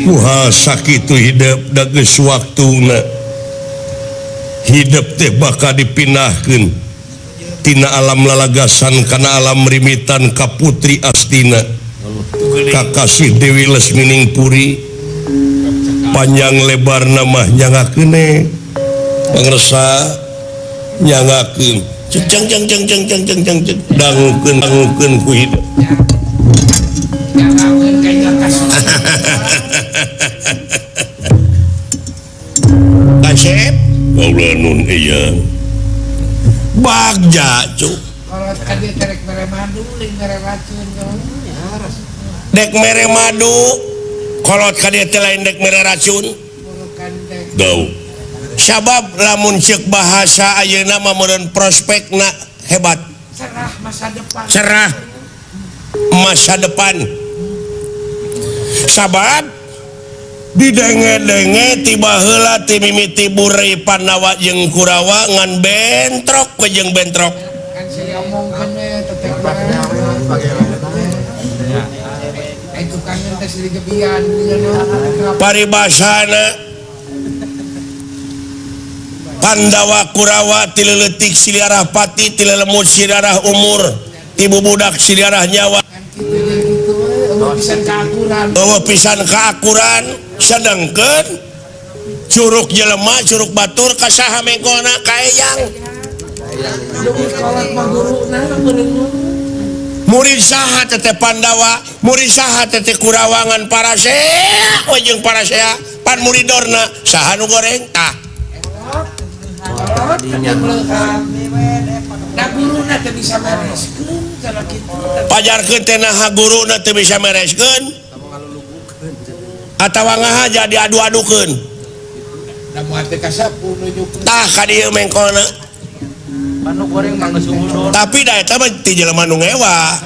Muha sakitu hidup da geus waktuna. Hidup teh bakal dipindahkeun tina alam lalagasan kana alam rimitan ka Putri Astina. Kakasih Dewi Lesmining Puri. Panjang lebar nama nyangakeun pangersa nyangakeun ceng ceng ceng ceng ceng ceng ceng ceng dangukeun dangukeun ku hidup. Kasep kaula nun iya bagja cuk dek mere madu kolot ka dieu teh lain dek mere racun dau sabab lamun ceuk bahasa ayeuna mah meureun prospekna hebat cerah masa depan, cerah masa depan sabab didenge-denge tiba heula ti mimiti burei Pandawa jeung Kurawa ngan bentrok we jeung bentrok kan sih omongkeun we tetek paribasana Pandawa Kurawa ti leutik siliarah pati ti lelemut siliarah umur ti bubudak siliarah nyawa eueuh pisan kaakuran sedengkeun curug jelema curug batur ka saha mengkolna ka eyang murid saha teteh Pandawa murid saha teteh Kurawangan parasea we jeung parasea pan muridorna saha nu goreng tah pajarkeun teh naha guruna teu bisa mereskeun atawa ngahaja diadu-adukeun tah ka dieu mengkolna tapi da eta mah ti jelema nu ngewa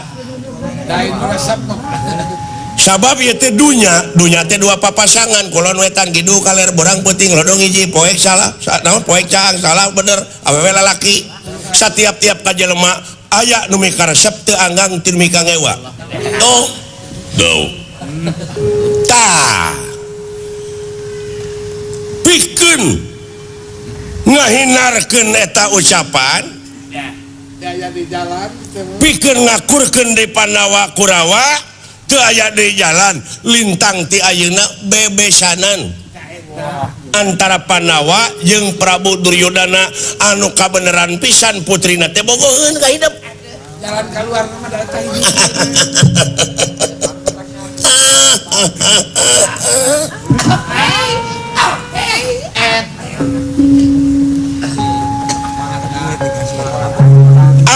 sabab ieu teh dunya dunya teh dua papasangan kulon wetan kidul kaler borang peuting lodong hiji poek salah naon poek caang salah bener awewe lalaki satiap-tiap ka jelema aya nu mikaresep teu anggang teu mika ngewa tuh dau tah pikeun ngahinarkeun eta ucapan pikeun ngakurkeun di Pandawa Kurawa teu aya di jalan lintang ti ayeuna bebesanan antara Pandawa jeung Prabu Duryodana anu kabeneran pisan putrina teh bogoheun ka hidup jalan keluar mah da eta hiji.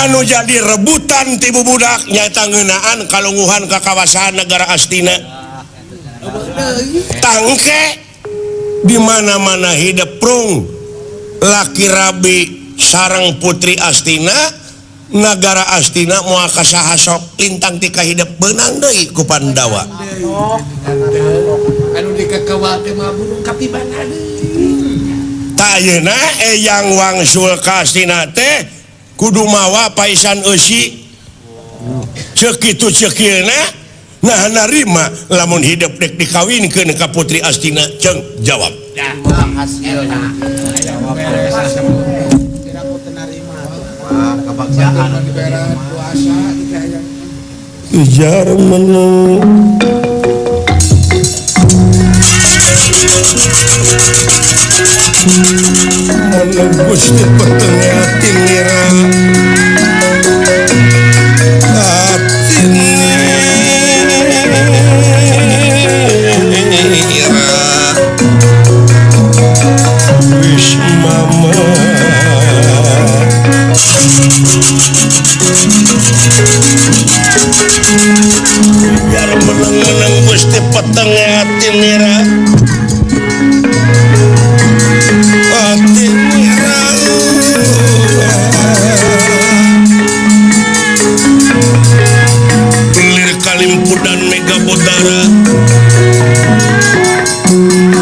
Anu jadi rebutan ti bubudak nyaeta ngeunaan kalunguhan ka kawasan negara Astina tangke di mana-mana hidup prung laki rabi sareng putri Astina negara Astina moal kasaha sok lintang ti kahidup beunang deui ku Pandawa anu dikekewal teh mah burung kapibana deui tah ayeuna eyang wangsul ka Astina teh kudu mawa paisan eusi ceuk kitu ceuk ieu nah narima lamun hidup dek dikawinkeun ka Putri Astina ceung jawab ijar menung menung Gusti peteng ati nira ati nira wis mama biar meneng-meneng Gusti peteng ati nira ati nira lir kalimpudan mega bodara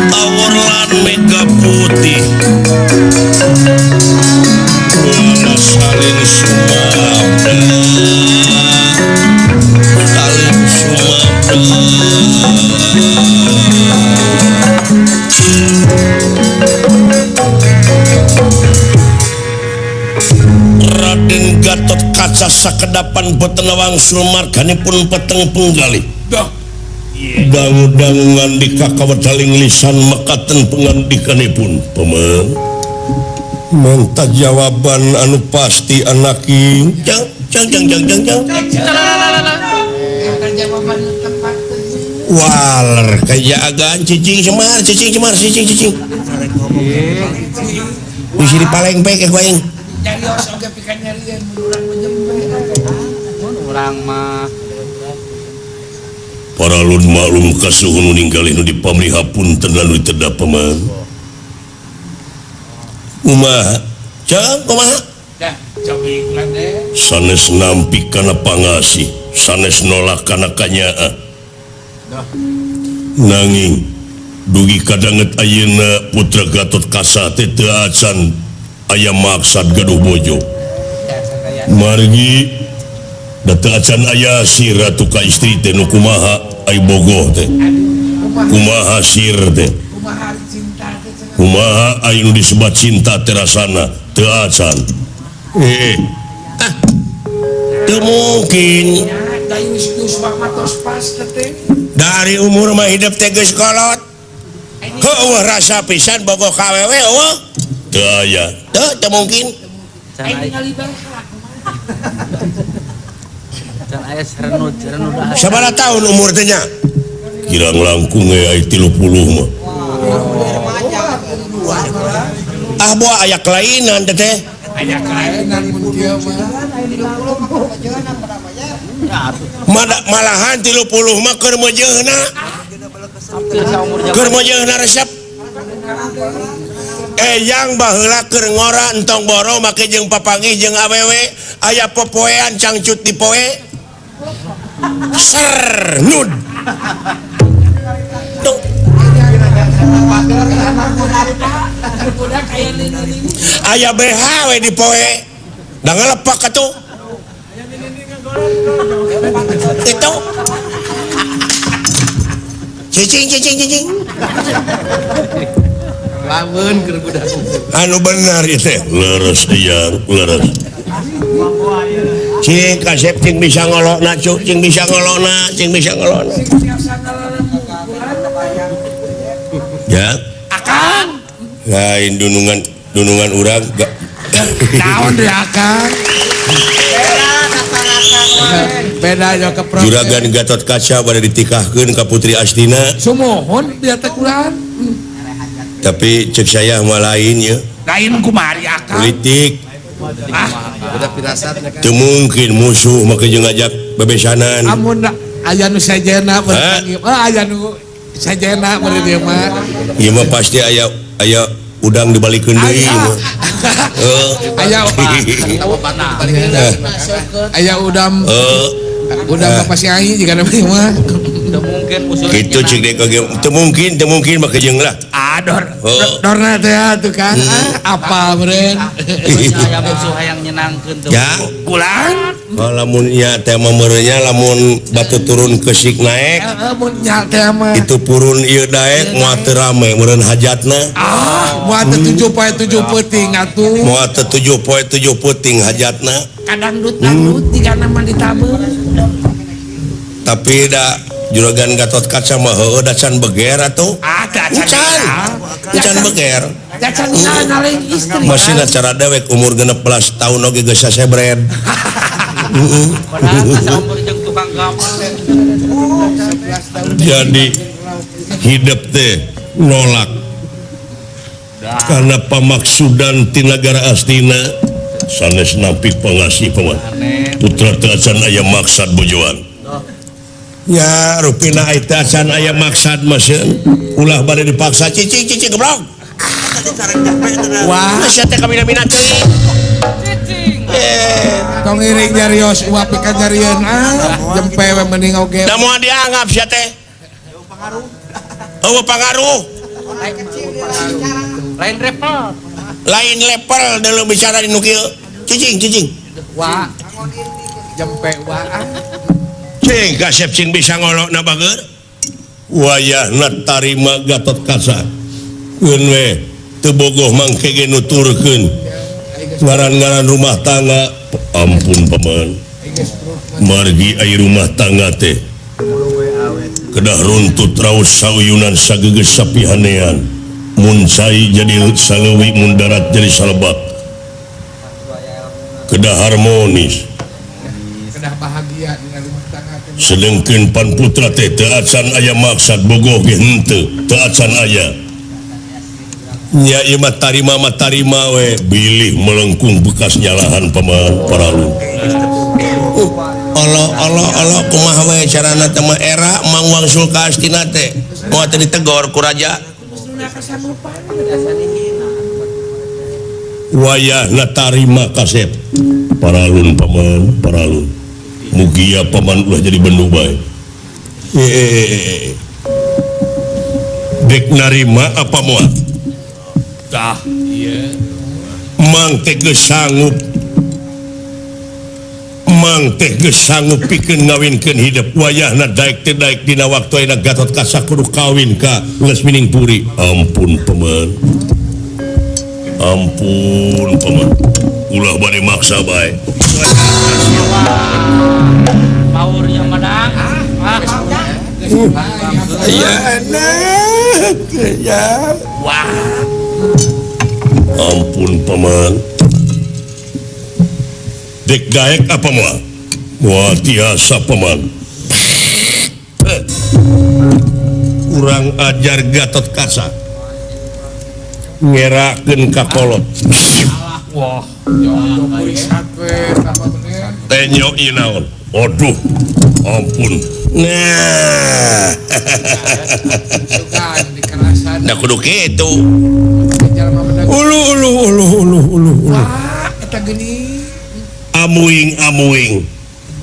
tawur lan mega putih wala saling sumabda saling sumabda. Gatot Kaca sakedapan boten wangsul marganipun peteng penggalih. Dangu-dangu ngandika kawedaling lisan mekaten pengandikanipun paman. Menta jawaban anu pasti anaki. Jang jang jang jang jang jang. Waler kajagaan cicing cemar cicing cemar cicing cicing. Wis dipalengpek ku aing. Nyarios oge pikeun nyarieun mun urang mah jempe. Mun urang mah paralun maklum kasuhun nu ninggalih nu dipamrih hapunten lan nu ditedap paman. Kumaha? Jang kumaha? Dah cobi ulang deh. Sanes nampi kana pangasih, sanes nolak kana kanyaah. Nanging dugi kadanget ayeuna putra Gatot Kaca teh teu acan aya maksad gaduh bojo. Margi da teu acan aya si ratu ka istri teh nu kumaha ai bogoh teh. Kumaha sir teh. Kumaha ai nu disebat cinta teh rasana teu acan. Ah. Teu mungkin. Dari umur mah hidup teh geus kolot. Heueuh rasa pisan bogoh ka awewe eueuh. Teu aya. Teu teu mungkin. Sabaraha tahun umur teh nya? Kirang langkung we ai 30 mah. Ah boa aya kelainan teh teh. Aya kelainan mun kieu mah. Malahan 30 mah keur meujeuhna. Keur meujeuhna resep. Eyang baheula keur ngora entong boro make jeung papanggih jeung awewe aya popoean cangcut di poe. Sernud. Tuh. Aya BH we di poe. Da ngalepak atuh. Itu. Cicing cicing cicing. Lamun keur budak. Anu benar ieu teh. Leres eyang, leres. Cing kasep cing bisa ngolokna cuk, cing bisa ngolokna, cing bisa ngolokna. Ya. Akang. Lain dunungan dunungan urang naon deui akang. Beda nya ke Juragan Gatot Kaca bade ditikahkeun ka Putri Astina. Sumuhun dia teh kulan. Tapi cek saya mah lain ya. Lain kumari akang. Politik. Ah, beda pirasat nya kan. Teu mungkin musuh make jeung ngajak bebesanan. Amun aya nu sajena meureun aya nu sajena meureun ieu mah. Ieu mah pasti aya aya udang dibalikeun deui ieu mah. Aya aya udam. Udang apa si ai jika namanya mah. Teu mungkin musuh. Kitu cek deui ka teu mungkin make jeung lah. Ah dor. Dorna teh atuh kan. Apa meureun. Aya musuh hayang nyenangkeun teu. Ya, kulan. Lamun nya teh mah meureunnya lamun batu turun kesik naek. Mun nya teh mah. Itu purun ieu daek moal teu rame meureun hajatna. Ah, moal teu 7 poe 7 peuting atuh. Moal teu 7 poe 7 peuting hajatna. Kadang dut-dut digana mah ditabeun. Tapi da Juragan Gatot Kaca mah heueuh da can beger atuh. Ah, da can. Can beger. Da can naleng istri. Masih cara dewek umur 16 tahun oge geus sasebred. Padahal saumur jeung tukang gamal. Jadi hidup teh nolak karena pamaksudan ti nagara Astina sanes nampi pangasih paman. Putra teh acan aya maksad bojoan. Ya rupina ai teh acan aya maksad mah sieun. Ulah bade dipaksa cicing cicing goblok. Wah, sia teh kamina-mina teuing. Cicing. Tong iring nyarios uap pikeun nyarieun ah jempe we mending oge. Da moal dianggap sia teh. Eueuh pangaruh. Lain level. Lain level dalam bicara di nu kieu. Cicing cicing. Wah. Jempe wah. Cing kasep cing bisa ngolokna bager. Wayahna tarima Gatot Kaca. Keun we teu bogoh mangke ge nuturkeun. Ngaran-ngaran rumah tangga Ampun paman. Margi ai rumah tangga teh kedah runtut raos sauyunan sagegeus sapihanean. Mun cai jadi saleuwi, mun darat jadi salebak. Kedah harmonis. Kedah bahagia dina rumah tangga teh. Sedengkeun pan putra teh teu acan aya maksad bogoh ge henteu, teu acan aya. Nya ieu mah tarima mah tarima we, bilih melengkung bekas nyalahan paman paralun. Allah Allah Allah kumaha we carana teh mah era Mang Wangsul ka Astina teh. Moal teh ditegor ku raja. Wayahna tarima kasep. Paralun paman, paralun. Mugia paman ulah jadi bendu bae. Dek narima apa moal? Tah, ieu. Mang teh geus sanggup. Mang teh geus sanggup pikeun ngawinkeun hidup. Wayahna daek teh daek dina waktu ayeuna Gatot Kaca kudu kawin ka Lesmining Puri. Ampun paman. Ampun paman. Ulah bade maksa bae. Paur yang madang. Ya anak, ya. Wah. Ampun paman. Dek daek apa moal? Moal tiasa paman. Kurang ajar Gatot Kaca. Ngerakeun ka kolot. Wah, tenyo ieu naon? Aduh, ampun. Nah. Da kudu kitu. Ulu ulu ulu ulu ulu ulu. Wah, eta geuning. Amuing amuing.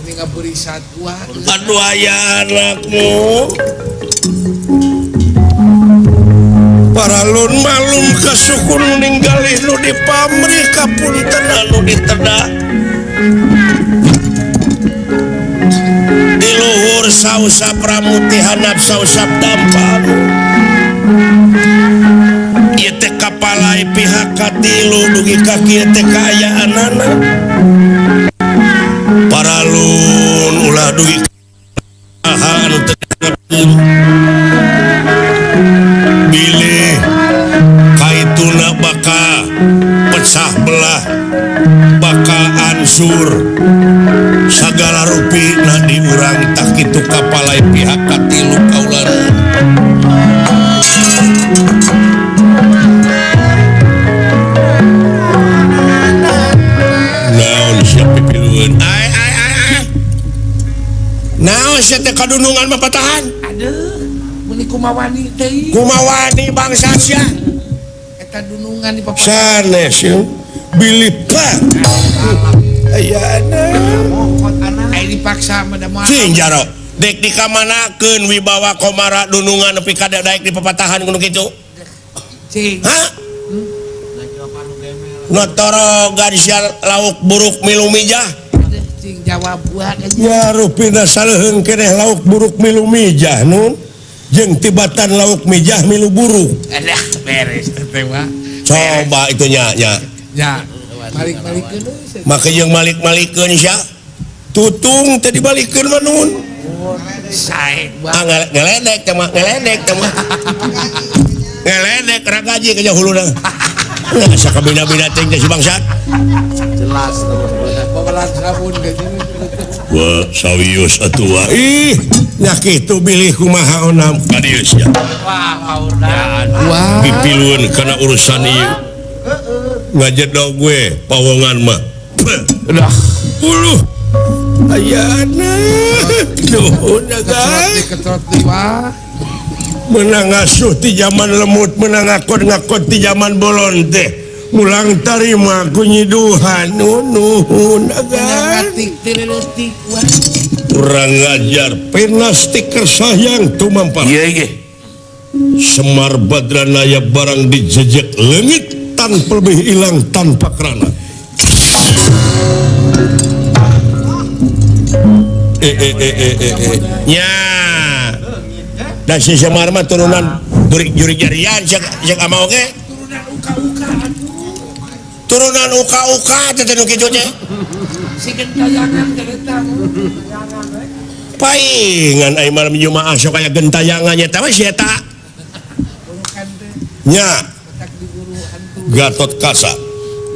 Mending ngaburisat wah. Aduh aya anakmu. Paralun malum kasukun ninggalih nu dipamrih kapunten anu ditedak. Di luhur sausap ramuti handap sausap dampal. Ieu teh kapalai pihak katilu dugi ka kieu teh kaayaanana. Paralun ulah dugi hal anu teu bilih kaituna bakal pecah belah bakal ansur sagala rupi na di urang tak kitu kapalai pihak katilu kaulan. Naon sia pipilueun? Ai ai ai ai. Naon sia teh kadunungan mapatahan? Aduh. Meni kumawani teh. Kumawani bangsa sia. Eta dunungan di papatahan. Sanes ieu. Bilih pak. Ayana. Ai dipaksa mah da moal. Cing jaro. Dek dikamanakeun wibawa komara dunungan nepi ka daek di papatahan kudu kitu. Cing. Hah? Notoro gadis lauk buruk milu mijah. Cing jawab buah Ya rupina saleuheung keneh lauk buruk milu mijah nun. Jeung tibatan lauk mijah milu buruk. Alah beres teh mah. Coba itu nya nya. Nya. Malik-malikeun euy. Make jeung malik-malikeun sia. Tutung teh dibalikeun mah nun. Sae. Ah ngeledek teh mah, ngeledek teh mah. Ngeledek ragaji ke huluna. Asa kabina-bina teh si bangsat. Jelas babalan sabun gaji. Wah, sawius atuh. Ih, nya kitu bilih kumaha onam ka dieu sia. Wah, paurna. Wah. Pipilueun kana urusan ieu. Ngajedog we pawongan mah. Udah. Uluh. Ayana. Nuhun guys. Ketrot deui wah. Menang ngasuh ti zaman lemut, menang ngakot-ngakot ti zaman bolon teh. Mulang tarima ku nyiduhan nuhun agan. Kurang ngajar pena stiker sayang tumampar. Iya iya. Semar Badranaya barang dijejek leungit tanpa lebih hilang tanpa kerana. Ya. Dan si Semar mah turunan jurik jarian cek ama oge. Turunan uka-uka atuh. Turunan uka-uka teh nu kitu teh. Si gentayangan cerita. Paingan ai malam Jumaah sok aya gentayangan nya teh si eta. Nya. Gatot Kaca.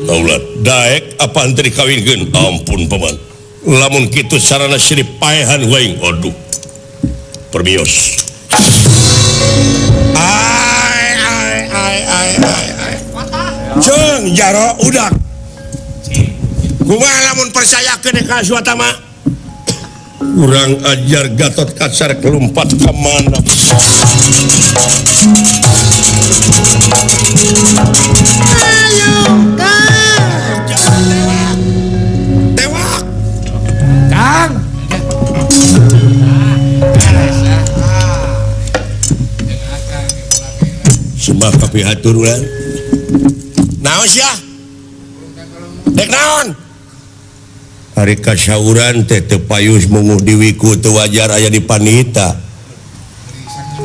Daulat daek apa henteu dikawinkeun? Ampun paman. Lamun kitu sarana sirip paehan waing. Aduh. Permios. Ai ai ai ai ai. Ceung jaro udak. Kumaha lamun percayakeun ka Aswatama? Kurang ajar Gatot Kaca kelumpat ka mana? Ayo Kang. Tewak. Kang. Sembah kapihatur urang. Naon sia? Dek naon? Hari kasauran teh teu payus munguh diwiku teu wajar aya di panita.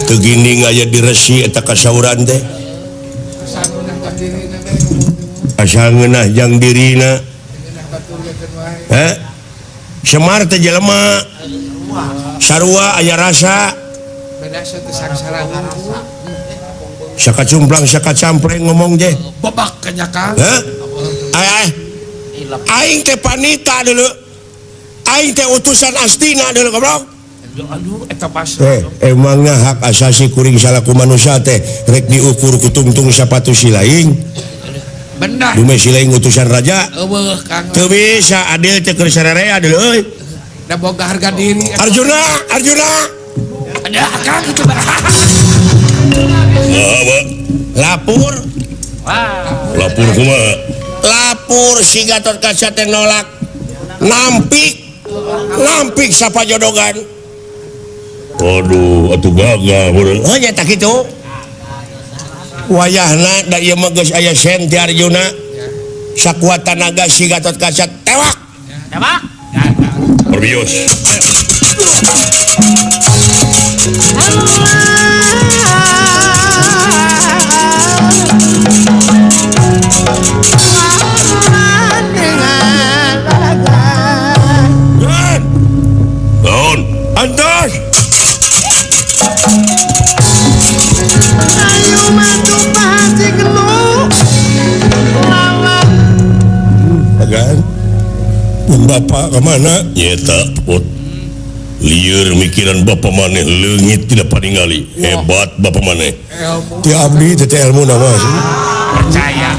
Teu ginding aya di resi eta kasauran teh. Asa ngeunah jang dirina. Heh? Semar teh jelema. Sarua aya rasa. Sakacumplang sakacampleng ngomong teh. Babak kanya Kang. Heh? Ai ai. Aing teh panita dulu. Aing teh utusan Astina dulu goblok. Aduh eta pas. Emangnya hak asasi kuring salaku manusia teh rek diukur ku tungtung sapatu silaing. Benar. Dume silaing utusan raja. Eueuh Kang. Teu bisa adil teh keur sararea dulu euy. Da boga harga diri. Arjuna, Arjuna. Ada Kang kitu bae. Lapor. Wah. Lapor kumaha? Lapor si Gatot Kaca teh nolak. Nampik. Nampik sapajodogan. Waduh, atuh gagah beureuh. Heuh nya tah kitu. Wayahna da ieu mah geus aya sen ti Arjuna. Sakuat tanaga si Gatot Kaca tewak. Tewak. Perbios. Naon? Antos. Ayo mantu pasti gelu. Lawan. Agan. Bapak kemana? Nyeta put. Lieur mikiran bapak maneh leungit tidak paningali. Hebat bapak maneh. Ti abdi teh ilmu nama sih. Percaya.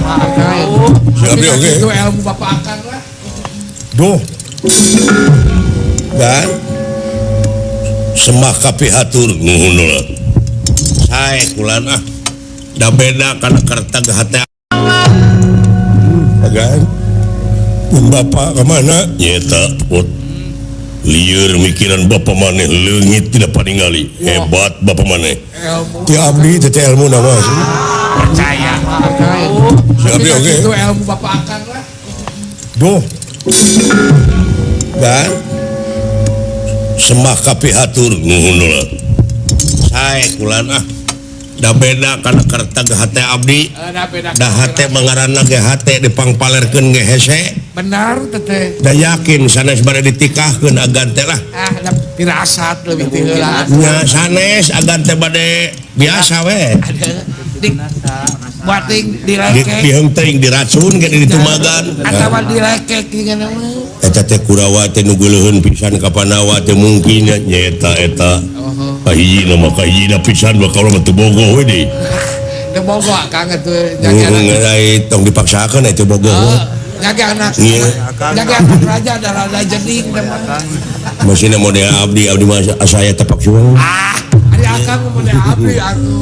Si abdi oge. Itu ilmu bapak akang lah. Duh. Dan sembah kapihatur nuhun lah. Sae kulan ah. Da beda kana kertag hate. Agan. Bapak kemana? Nyeta put. Lieur mikiran bapak maneh leungit tidak paningali. Hebat bapak maneh. Ti abdi teh ilmu nama sih. Percaya. Si abdi oge. Itu ilmu bapak akang lah. Duh. Dan sembah kapihatur nuhun lah. Sae kulan ah. Da beda kana kertag hate abdi. Da hate mangaranna ge hate dipangpalerkeun ge hese. Benar teteh. Da yakin sanes bade ditikahkeun agan teh lah. Ah, da pirasat leuwih ti heula. Nya sanes agan teh bade biasa we. Di bating dilekek. Diheungteuing diracun ge ditumagan. Atawa dilekek tinggal mah. Eta teh Kurawa teh nu geuleuheun pisan ka Pandawa teh mungkin nya eta. Kahijina mah kahijina pisan bakal mah teu bogoh we deui. Teu bogoh Kang atuh nyaga anak. Tong dipaksakeun atuh bogoh. Nyaga anak. Nyaga anak raja da rada jeding teh mah. Masina model abdi abdi mah saya tepak suang. Ah, ari akang model abdi atuh.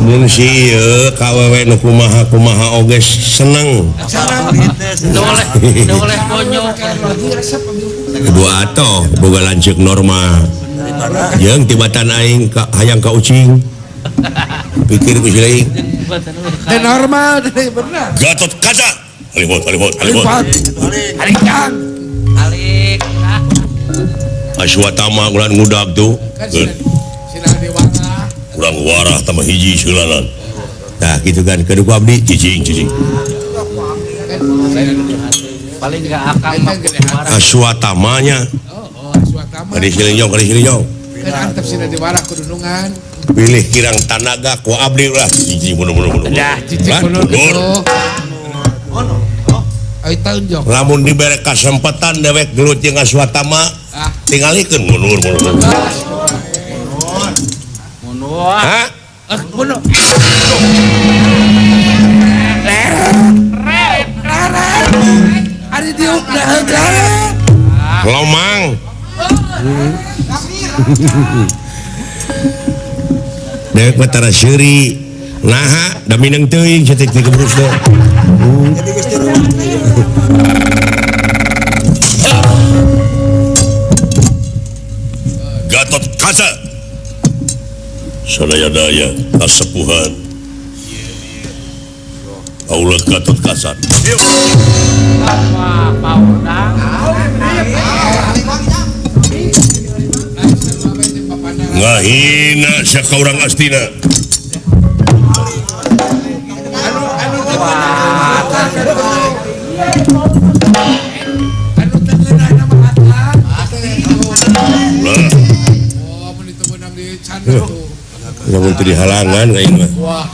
Mun si ieu ka awewe nu kumaha kumaha oge seneng. Seneng. Teu oleh konyol. Kedua atoh boga lanceuk normal. Jeung tibatan aing ka hayang ka ucing. Pikir ku silaing. Teu normal teh bener. Gatot Kaca. Alihot alihot alihot. Alik Kang. Alik. Aswatama ulan ngudag tuh. Kurang warah tambah hiji seulanan. Nah gitu kan kedua abdi cicing cicing. Paling enggak akang mah Aswatamanya. Oh, Aswatama. Kari silinjong, kari silinjong. Kan antep sina diwara kudunungan. Pilih kirang tanaga ku abdi ulah cicing mundur. Dah cicing mundur gitu. Ai taun jok. Lamun dibere kasempatan dewek gelut jeung Aswatama, tingalikeun mundur mundur. Mundur. Hah? Mundur. Ari diuk dah leret. Lomang. Dewek mah tara seuri. Naha da mineng teuing cetik teh gebrus teh. Gatot Kaca. Sadaya-daya kasepuhan. Aula Gatot Kaca. Wah, paundang. Ngahina sia ka urang Astina. Anu teu mah Lah. Oh, mun itu meunang di canda tuh. Lamun teu dihalangan aing mah. Wah,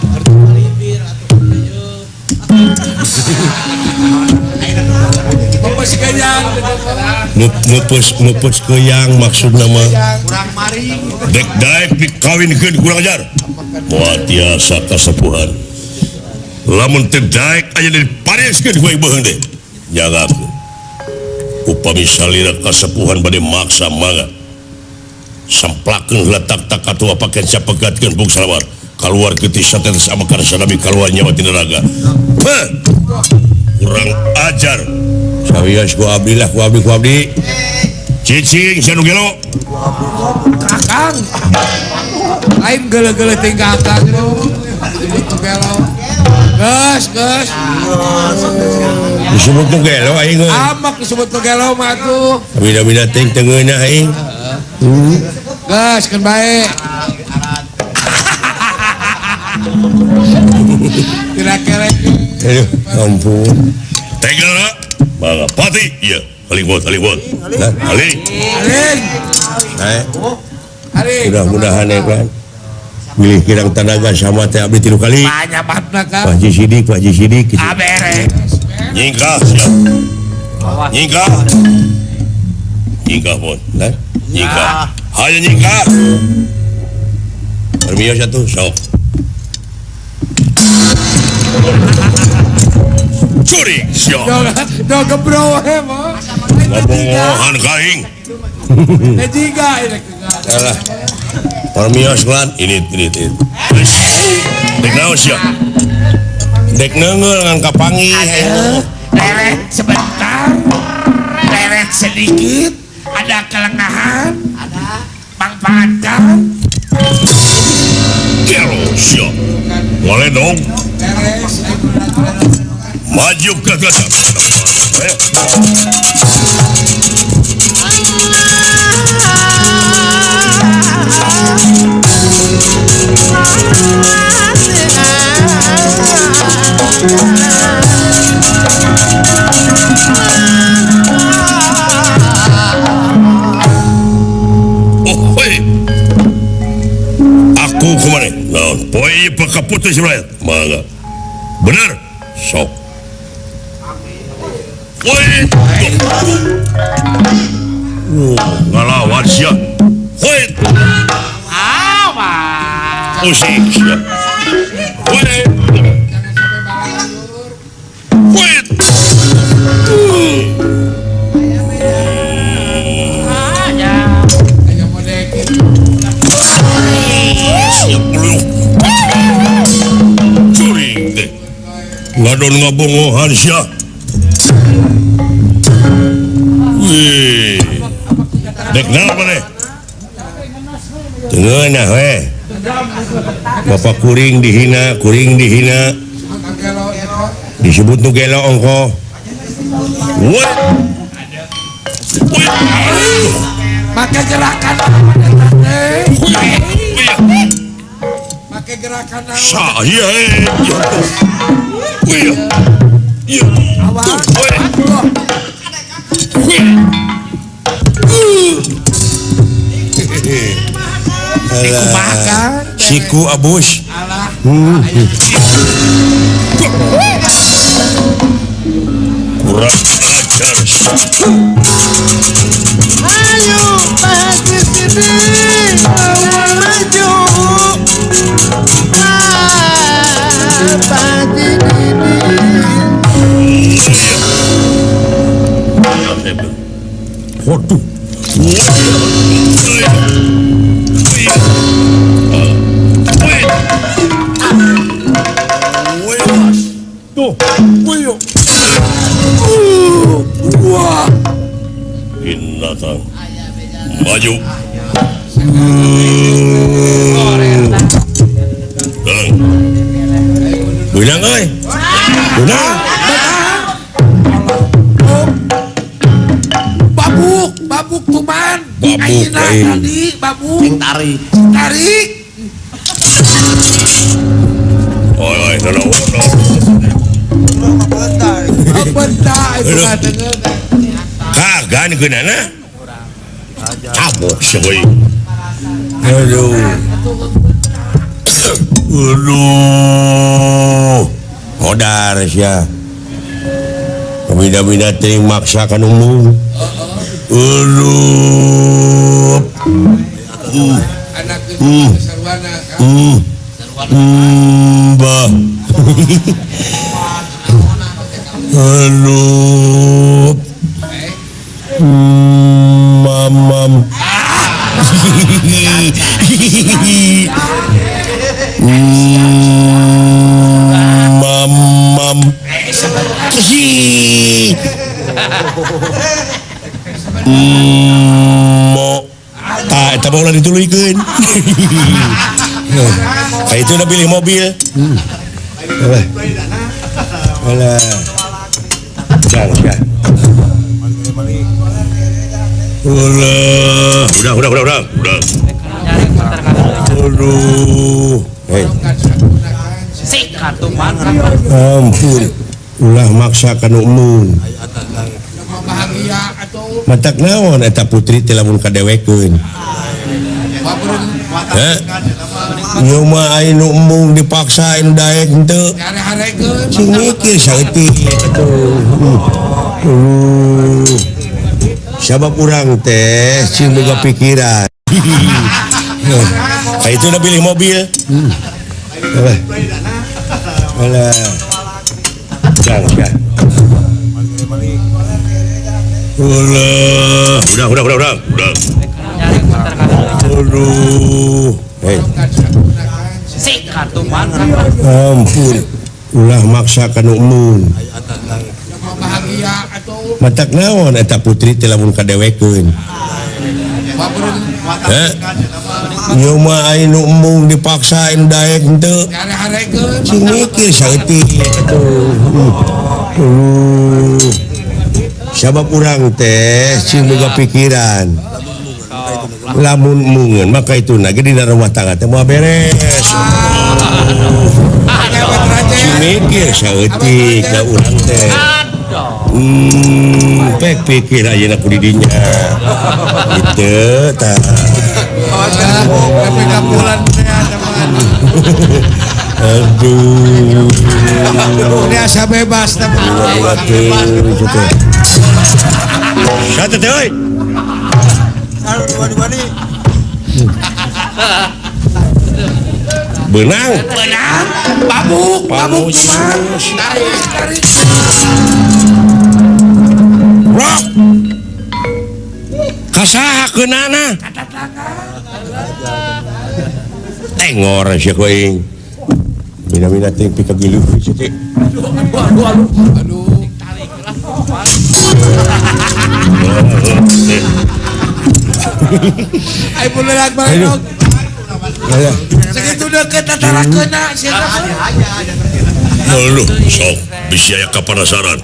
Mupus keyang maksudna mah. Kurang maring. Dek daek dikawinkeun kurang ajar. Moal tiasa kasepuhan. Lamun teu daek aya dipareskeun ku aing beuheung teh. Jagakeun. Upami salira kasepuhan bade maksa mangga. Samplakeun heula tak-tak atuh paken sapegatkeun bung salawar. Kaluar getih satetes amakar sanabi kaluar nyawa tina raga. Heh. Kurang ajar. Sawios ku abdi lah, ku abdi, ku abdi. Cicing sia nu gelo. Kakang. Lain geuleuh-geuleuh ting kakang lu. Disebut nu gelo. Geus, geus. Disebut nu gelo aing euy. Amak disebut nu gelo mah atuh. Bida-bida ting teu ngeunah aing. Geus keun bae. Tidak kelek. Aduh, ampun. Tega mangga pati ieu. Aling bot, aling bot. Aling. Aling. Nah. Aling. Mudah-mudahan ya kan. Bilih kirang tanaga sama teh abdi 3 kali. Banyak batna kan. Pak Haji Sidik, Pak Haji Sidik. Ah beres. Nyingkah siap. Nyingkah. Nyingkah bot. Nah, nyingkah. Hayo nyingkah. Permios atuh sok. Curi siap. Do gebro we mah. Ngabongohan ka aing. Eh jiga ini. Alah. Permios lan ini. Dek naon sia? Dek neungeul ngan kapanggih. Leret sebentar. Leret sedikit, ada kelengahan. Ada. Bang Padang. Gelo sia. Ngaledong. Maju ke atas. Ayo. Oh, hoi. Aku kemana? Naon? Poe pakaputus rakyat. Mangga. Bener. Sok. Woi. Ngalawan sia. Woi. Awas. Usik sia. Woi. Woi. Siap belum. Curi deh. Ngadon ngabongohan sia. Wih. Dek naon maneh? Teu ngeunah we. Bapak kuring dihina, kuring dihina. Disebut nu gelo ongkoh. Woi. Woi. Make gerakan make gerakan saya. Wih. Siku abus. Kurang ajar. Ayo Pak Haji Sidin maju. Pak Haji Didin. Waduh. Datang maju. Benang euy. Benang. Babuk, babuk tuman. Babuk tadi, babuk. Sing tarik. Tarik. Oi, oi, no. Bentar, itu katanya. Kagan geunana. Cabok sia euy. Aduh. Aduh. Hodar sia. Bida-bida teuing maksa ka nu. Aduh. Anak sarwana. Bah. Aduh. Mamam. Mamam. Mo. Ah, eta mah ulah dituluykeun. Ka itu udah pilih mobil. Alah. Alah. Jang, ya. Ulah, udah. Aduh. Hei. Ampun. Ulah maksa ka nu embung. Matak naon eta putri teh lamun kadewekeun. Heh. Ieu mah aya nu embung dipaksa anu daek henteu. Sing mikir saeutik atuh. Sabab urang teh sing boga pikiran. Ka itu udah pilih mobil. Alah. Alah. Jang, ya. Ulah, udah. Aduh. Hei. Ampun. Ulah maksa ka nu embung. Matak naon eta putri teh lamun kadewekeun. Heh. Ieu mah aya nu embung dipaksa anu daek henteu. Sing mikir saeutik atuh. Sabab urang teh sing boga pikiran. Lamun embungeun maka itu na ge dina rumah tangga teh moal beres. Sing mikir saeutik da urang teh. Pek pikir ayeuna ku didinya. Gitu tah. Aduh. Ini asa bebas tah. Satu teh euy. Benang. Benang. Babuk, babuk kumaha? Tarik, tarik. Rok. Kasaha keunana? Tengor sia ku aing. Bina-bina teh pikagilu sia teh. Aduh, aduh, aduh. Ai bulerak bareng. Segitu deket antara kena sia. Aduh, sok bisi aya kapanasaran.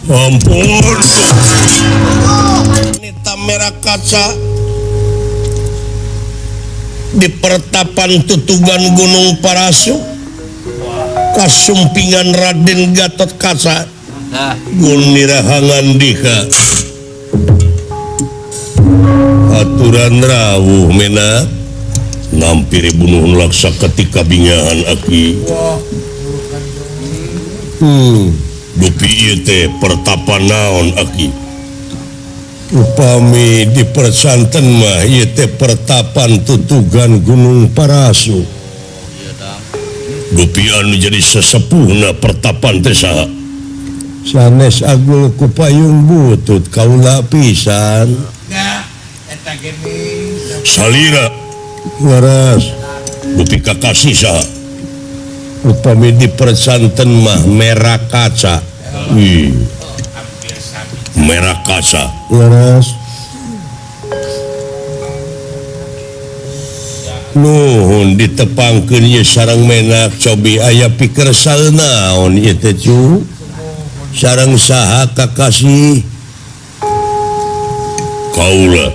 Ampun. Nita merah kaca di pertapan tutugan Gunung Parasu. Kasumpingan Raden Gatot Kaca Gunirahangan dika aturan rawuh mena nampiri bunuh laksa ketika bingahan aki dupi ieu teh pertapa naon aki upami dipersanten mah ieu teh pertapan tutugan Gunung Parasu dupi anu jadi sesepuhna pertapan teh saha sanes agul ku payung butut kaula pisan salira waras dupi kakasih saha upami dipersanten mah merah kaca merah kaca waras nuhun ditepangkeun ieu sareng menak cobi aya pikersal naon ieu teh cu sareng saha kakasih kaula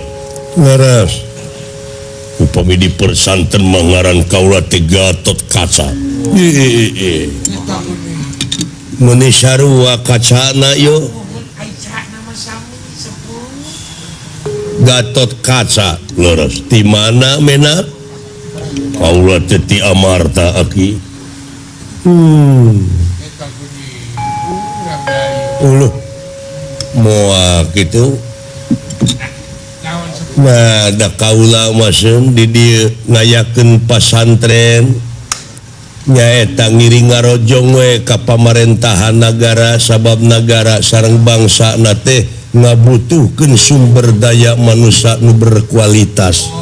waras upami dipersanten mah ngaran kaula teh Gatot Kaca meuni sarua kacana yo Gatot Kaca leres di mana menak kaula teh ti Amarta aki uluh moal kitu nah da kaula mah seun di dieu ngayakeun pasantren nyaeta ngiring ngarojong we ka pamarentahan nagara sabab nagara sareng bangsana teh ngabutuhkeun sumber daya manusia nu berkualitas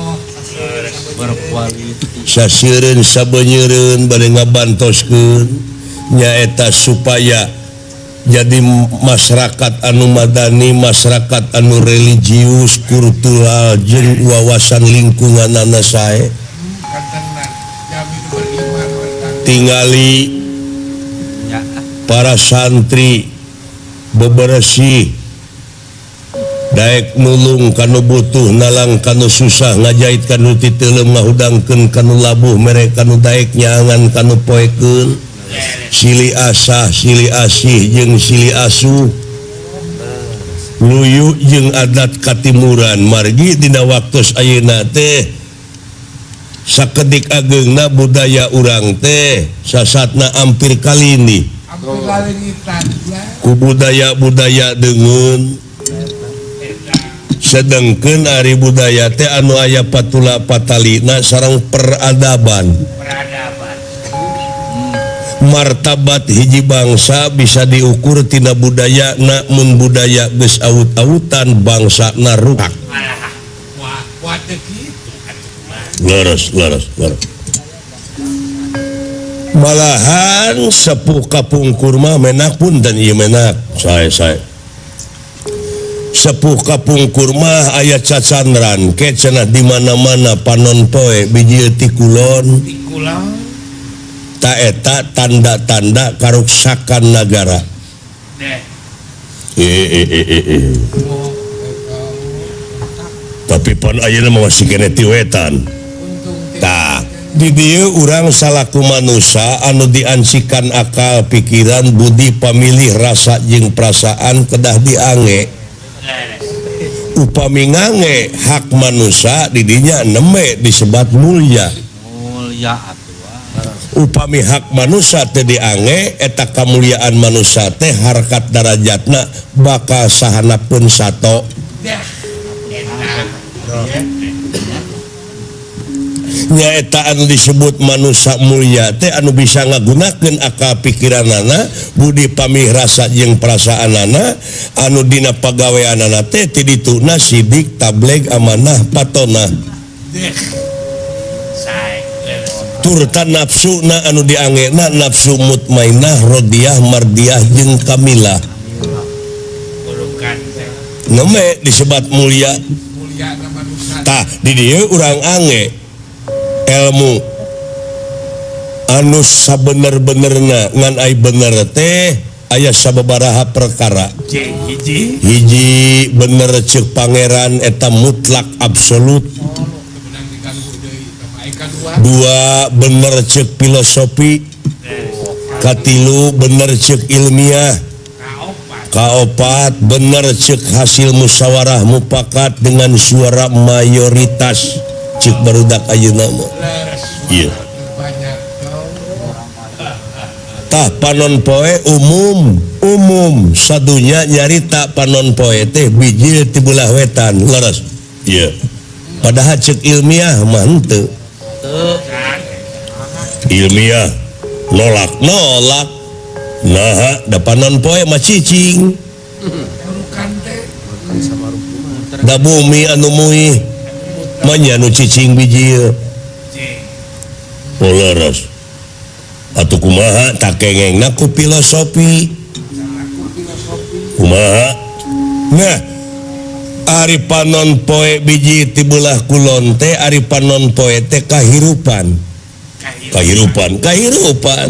saseureun sabenyeureun bade ngabantoskeun nyaeta supaya jadi masyarakat anu madani, masyarakat anu religius, kultural jeung wawasan lingkunganana sae tingali para santri bebersih daek nulung kanu butuh nalang kanu susah ngajait kanu titeuleum ngahudangkeun kanu labuh mere kanu daek nyaangan kanu poekeun sili asah sili asih jeung sili asuh luyu jeung adat katimuran margi dina waktos ayeuna teh sakedik ageungna budaya urang teh sasatna ampir kalini ku budaya-budaya deungeun sedengkeun ari budaya teh anu aya patula patalina sareng peradaban martabat hiji bangsa bisa diukur tina budaya na mun budaya geus awut-awutan bangsa na rusak leres leres leres malahan sepuh kapungkur mah menak pun dan ieu menak sae sae sepuh kapungkur mah aya cacandran ke cenah di mana-mana panon poe biji ti kulon eta tanda-tanda karuksakan nagara. Tapi pan ayeuna mah masih keneh ti wetan. Tah, di dieu urang salaku manusia anu diansikan akal, pikiran, budi, pamilih, rasa jeung perasaan kedah diange. Upami ngange hak manusia di dinya neme disebat mulya. Mulya. Upami hak manusia teh diange eta kamuliaan manusia teh harkat darajatna bakal sahanapeun sato nyaeta anu disebut manusia mulia teh anu bisa ngagunakeun akal pikiranana budi pamih rasa jeung perasaanana anu dina pagaweanana teh ti dituna sidik tableg amanah patona turta nafsu na anu diangena nafsu mutmainah rodiah mardiah jeung kamilah neme disebat mulia tah di dieu urang ange ilmu anu sabener-benerna ngan ai bener teh aya sababaraha perkara hiji bener ceuk pangeran eta mutlak absolut dua bener cek filosofi Katilu bener cek ilmiah. Kaopat bener cek hasil musyawarah mufakat dengan suara mayoritas cek barudak ayeuna mah. Iya. Tah panon poe umum, umum sadunya nyarita panon poe teh bijil ti belah wetan leres. Iya. Padahal cek ilmiah mah henteu. Ilmiah nolak nolak. Nah, da panon poe mah cicing. Da bumi anu muih mah nya nu cicing bijil. Oh leres. Atuh kumaha tak kengengna ku filosofi. Kumaha? Nah, ari panon poe biji ti belah kulon teh ari panon poe teh kahirupan. Kahirupan, kahirupan.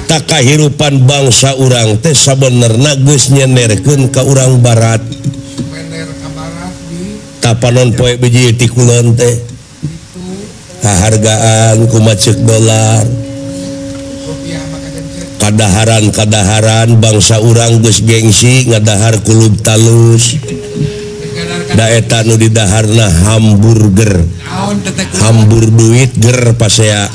Tak kahirupan bangsa urang teh sabenerna geus nyenerkeun ka urang barat. Ta panon poe biji ti kulon teh kahargaan kumaha ceuk dolar. Kadaharan-kadaharan bangsa urang geus gengsi ngadahar kulub talus. Da eta nu didaharna hamburger. Hambur duit ger pasea.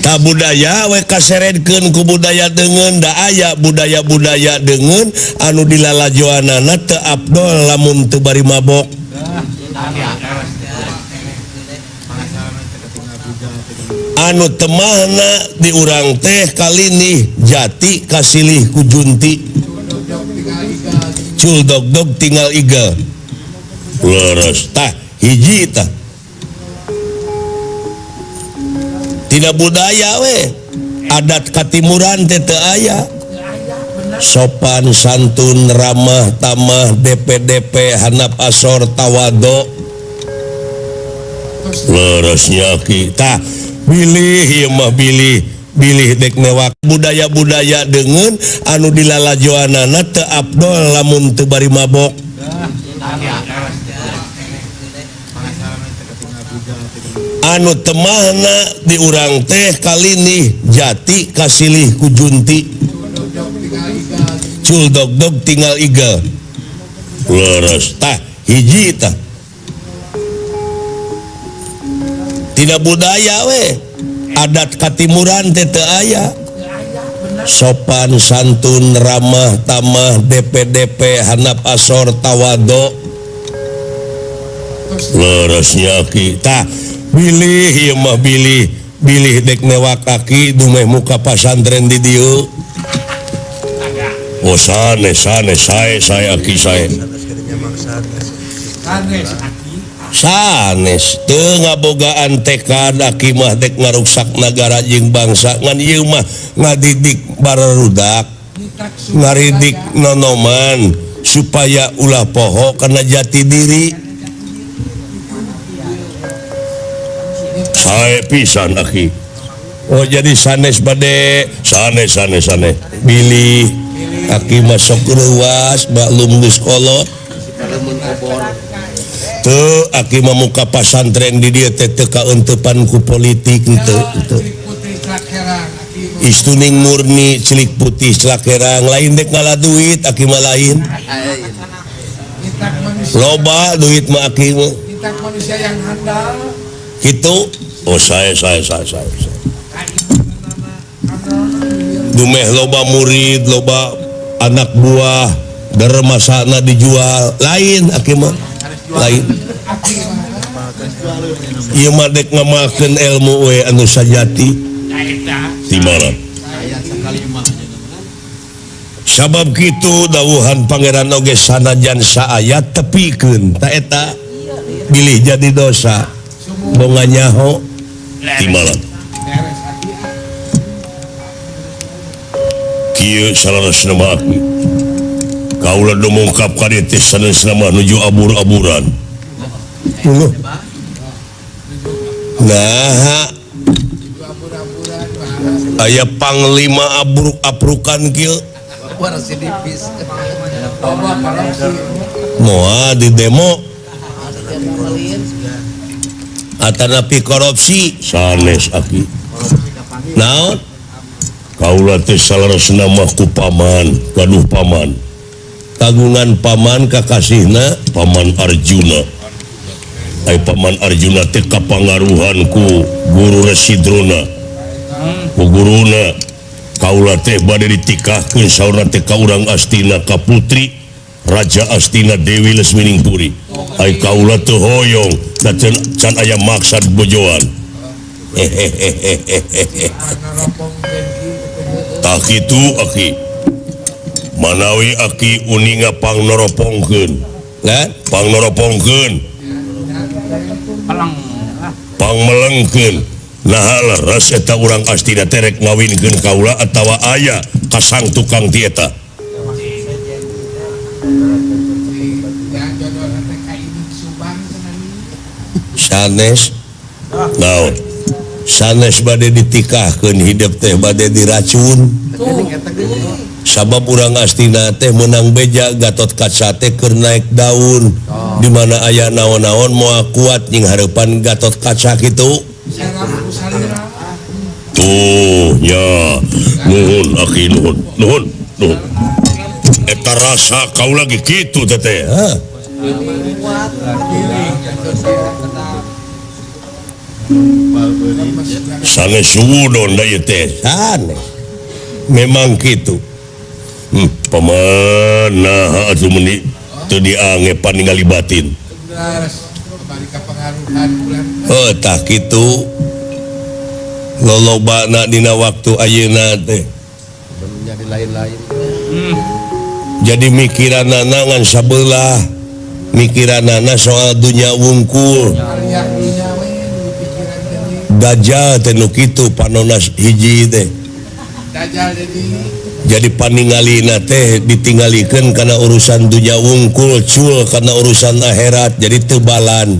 Ta budaya we kaseredkeun ku budaya deungeun da aya budaya-budaya deungeun anu dilalajoanana teu afdol lamun teu bari mabok. Anu temahna di urang teh kalinih jati kasilih ku junti. Cul dog-dog tinggal igel. Leres tah hiji tah. Tidak budaya we adat katimuran teh teu aya. Sopan santun ramah tamah DPDP hanap asor tawado. Leresnya kita bilih ieu mah bilih bilih dek newak budaya-budaya deungeun anu dilalajoanana teu afdol lamun teu bari mabok. Anu temahna di urang teh kalinih jati kasilih ku junti. Cul dog-dog tinggal igel. Leres tah hiji tah. Tidak budaya we adat katimuran teh teu aya. Sopan santun ramah tamah DPDP hanap asor tawado. Leresnya kita bilih ieu mah bilih bilih dek newak kaki dumeh muka pasantren di dieu. Oh sanes sanes sae sae aki sae. Sanes teu ngabogaan tekad aki mah dek ngaruksak nagara jeung bangsa ngan ieu mah ngadidik barudak ngaridik nonoman supaya ulah poho kana jati diri. Sae pisan aki. Oh jadi sanes bade sanes sanes sanes bilih aki masuk ruas maklum geus kolot. Teu aki mah muka pasantren di dieu teh teu kaeuntepan ku politik henteu henteu. Istuning murni cilik putih celak herang lain dek ngalah duit aki mah lain. Loba duit mah aki mah. Manusia yang handal. Gitu. Oh saya. Dumeh loba murid, loba anak buah, dermasana dijual, lain aki mah. Lain. Ieu mah dek ngamalkeun ilmu we anu sajati. Di mana? Sabab kitu dawuhan pangeran oge sanajan saayat tepikeun ta eta bilih jadi dosa. Bonga nyaho di malam. Kieu saleresna mah aki. Kaula dumungkap ka dieu teh sanesna mah nuju abur-aburan. Nah, aya panglima abruk-abrukan kieu. Moal di demo atanapi korupsi sanes aki. Naon? Kaula teh saleresna mah ku paman, gaduh paman. Kagungan paman kakasihna Paman Arjuna. Ai Paman Arjuna teh kapangaruhan ku Guru Resi Drona. Ku guruna kaula teh bade ditikahkeun saurna teh ka urang Astina ka putri Raja Astina Dewi Lesminingpuri. Ai kaula teu hoyong da can aya maksad bojoan. Tah kitu aki. Manawi aki uninga pangnoropongkeun. Pangnoropongkeun. Pangmelengkeun. Naha leres eta urang Astina teh rek ngawinkeun kaula atawa aya kasang tukang ti eta. Sanes naon? Sanes bade ditikahkeun hidup teh bade diracun. Sabab urang Astina teh meunang beja Gatot Kaca teh keur naik daun. Di mana aya naon-naon moal kuat nying hareupan Gatot Kaca kitu. Tuh nya nuhun aki nuhun nuhun nuhun. Eta rasa kau lagi kitu teteh. Hah? Sanes suudon da ieu teh. Sanes. Memang kitu. Paman naha atuh meuni teu diange paningali batin. Oh tah kitu. Lolobana dina waktu ayeuna teh. Jadi lain-lain. Jadi mikiranana ngan sabelah. Mikiranana soal dunya wungkul. Dajjal teh nu kitu panona hiji teh. Jadi paningalina teh ditinggalikeun kana urusan dunya wungkul, cul kana urusan akhirat, jadi teu balan.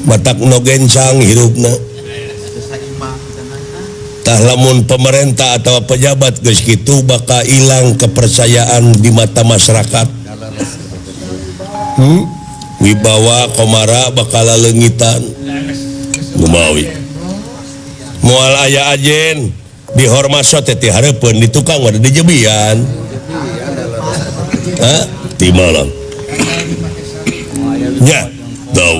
Matak nu gencang hirupna. Tah lamun pemerintah atau pejabat geus kitu bakal hilang kepercayaan di mata masyarakat. Wibawa komara bakal leungitan. Gumawi. Moal aya ajen dihormaso teh ti hareupeun di tukang mah dijebian. Hah? Ti malam. Nya, tahu.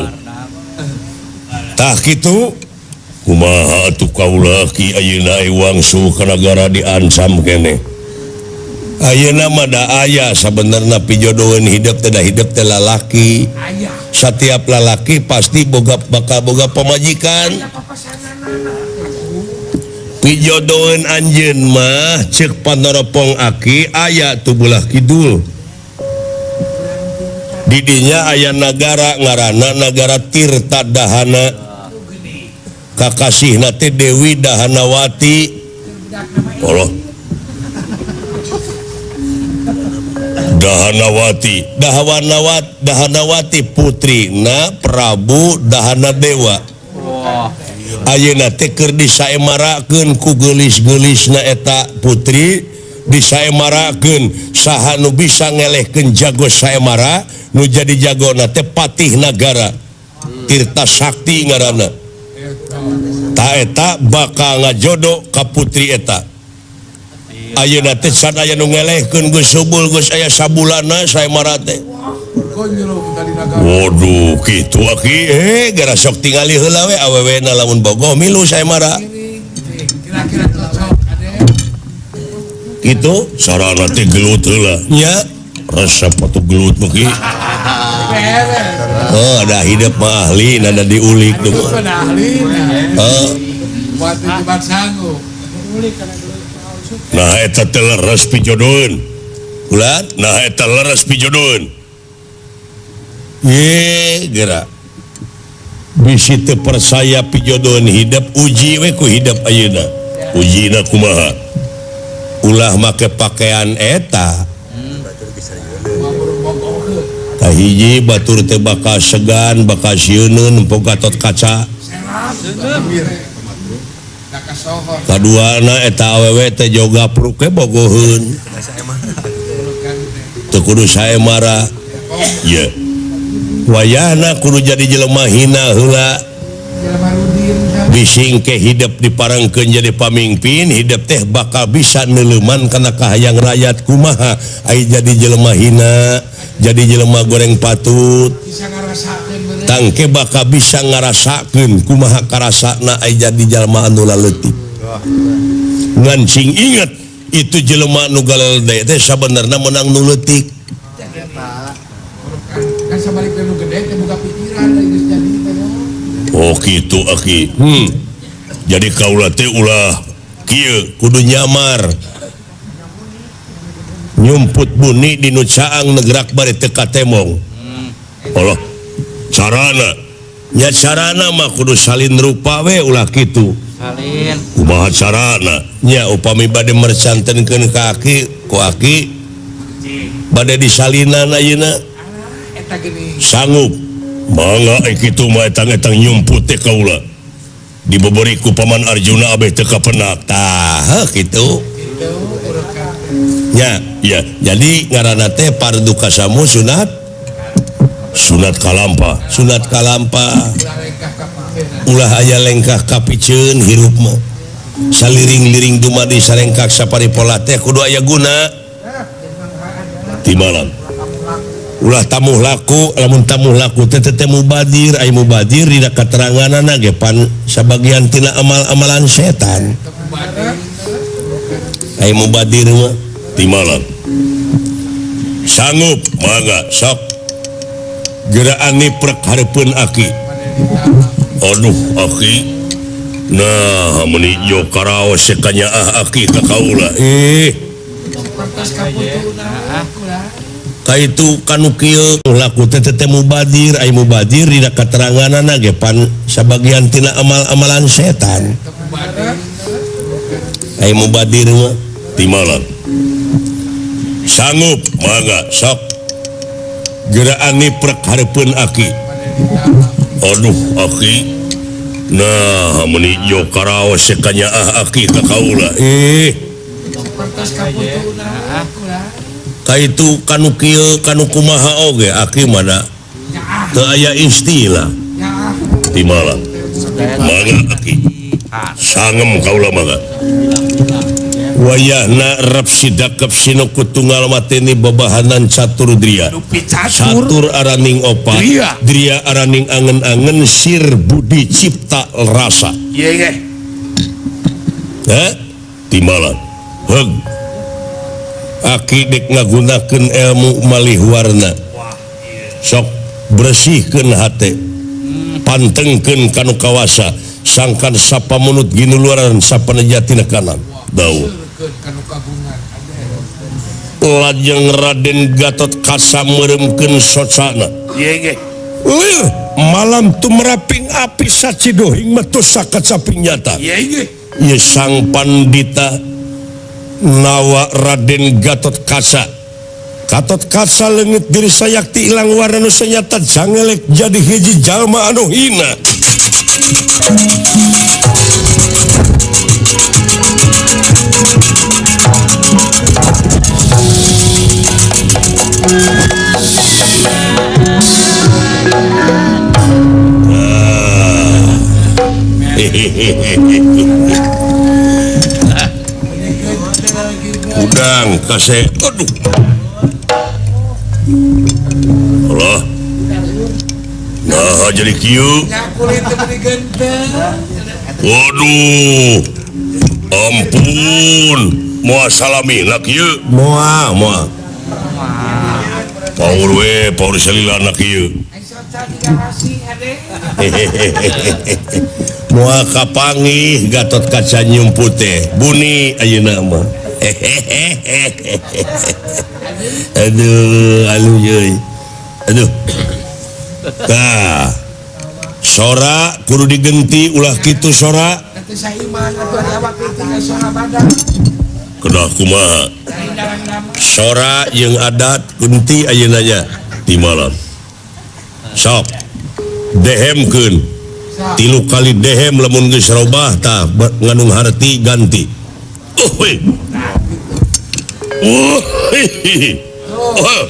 Tah kitu kumaha atuh kaula ki ayeuna wangsu ka nagara diancam keneh. Ayeuna mah da aya sabenerna pijodoheun hidup teh da hidup teh lalaki. Setiap lalaki pasti boga bakal boga pamajikan. Pijodoheun anjeun mah ceuk panoropong aki aya tu belah kidul. Didinya aya nagara ngaranna nagara Tirta Dahana. Kakasihna teh Dewi Dahanawati. Allah. Dahanawati, Dahanawati putrina Prabu Dahanadewa. Ayeuna teh keur disaemarakeun ku geulis-geulisna eta putri, disaemarakeun saha nu bisa ngelehkeun jago saemara, nu jadi jagona teh patih nagara Tirta Sakti ngaranna. Ta eta bakal ngajodo ka putri eta. Ayeuna teh can aya nu ngelehkeun geus subul geus aya sabulana saemara teh. Waduh kitu aki gara sok tingali heula we awewena lamun bogoh milu saemara. Kitu sarana teh gelut heula nya resep atuh gelut mah ki. Oh ada hidup mah ahli nada diulik tuh. Heeh. Nah eta teh leres pijodoheun. Ulah nah eta leres pijodoheun. Ye geura. Bisi teu percaya pijodoheun hidup uji we ku hidup ayeuna. Ujina kumaha? Ulah make pakaian eta. Kahiji batur teh bakal segan, bakal sieuneun nempo Gatot Kaca. Kaduana eta awewe teh joga pruke bogoheun. Teu kudu saemara. Ye. Wayahna kudu jadi jelema hina heula. Bising ke hidup diparengkeun jadi pamimpin hidup teh bakal bisa neuleuman kana kahayang rakyat kumaha ai jadi jelema hina jadi jelema goreng patut bisa ngarasakeun bener tangke bakal bisa ngarasakeun kumaha karasana ai jadi jelema anu laleutik ngan sing inget itu jelema nu galede teh sabenerna meunang nu leutik kan sabalikna nu gede teh boga pikiran geus jadi teh. Oh gitu aki. Jadi kaula teh ulah kieu kudu nyamar. Nyumput buni di nu caang negrak bari teu katemong. Allah carana nya carana mah kudu salin rupa we ulah kitu. Salin. Kumaha carana? Nya upami bade mercantenkeun ka aki ku aki bade disalinan ayeuna. Eta geuning. Sanggup. Mangga kitu mah etang-etang nyumput teh kaula. Dibeberi ku Paman Arjuna abeh teu kapenak. Tah kitu. Nya, ya. Jadi ngaranna teh pardu kasamu sunat sunat kalampa, sunat kalampa. Ulah aya lengkah kapiceun hirup mah. Saliring-liring dumadi sarengkak saparipola teh kudu aya guna. Timalan. Ulah tamuh laku lamun tamuh laku teh teh mubadir ai mubadir dina kateranganana ge pan sabagian tina amal-amalan setan ai mubadir mah timalan sanggup mangga sok geraan niprek hareupeun aki aduh aki nah meuni jo karaos sakanyaah aki ka kaula kaitu kanu kieu laku teh teh mubadir ai mubadir dina kateranganana ge pan sabagian tina amal-amalan setan ai mubadir mah timalan sanggup mangga sok geraan niprek hareupeun aki aduh aki nah meuni jo karaos sakanyaah aki ka kaula kaitu kanu kieu kanu kumaha oge aki mana teu aya istilah timalan mangga aki sangem kaula mangga wayahna rep sidakep sinuku tunggal mateni babahanan catur dria catur araning opat dria araning angen-angen sir budi cipta rasa timalan heug aki dek ngagunakeun ilmu malih warna sok bersihkeun hate pantengkeun kanu kawasa sangkan sapamunut ginuluaran sapanejatina kanan dawuh lajeng Raden Gatot Kaca meureumkeun socana lir malam tumeraping api sacidohing metu sakacaping nyata ieu sang pandita nawa Raden Gatot Kaca Gatot Kaca leungit diri sayakti ilang warna nu sanyata jangelek jadi hiji jalma anu hina. Udang kasih aduh Allah nah jadi kieu waduh ampun moal salami lah kieu moal moal paur we paur salilana kieu moal kapangih Gatot Kaca nyumput teh buni ayeuna mah. Aduh, aduh, aduh. Tah, sora kudu digenti ulah kitu sora. Kedah kumaha? Sora jeung adat genti ayeuna nya di malam. Sok dehemkeun. 3 kali dehem lamun geus robah tah ngandung harti ganti. Oh, oh, oh, oh.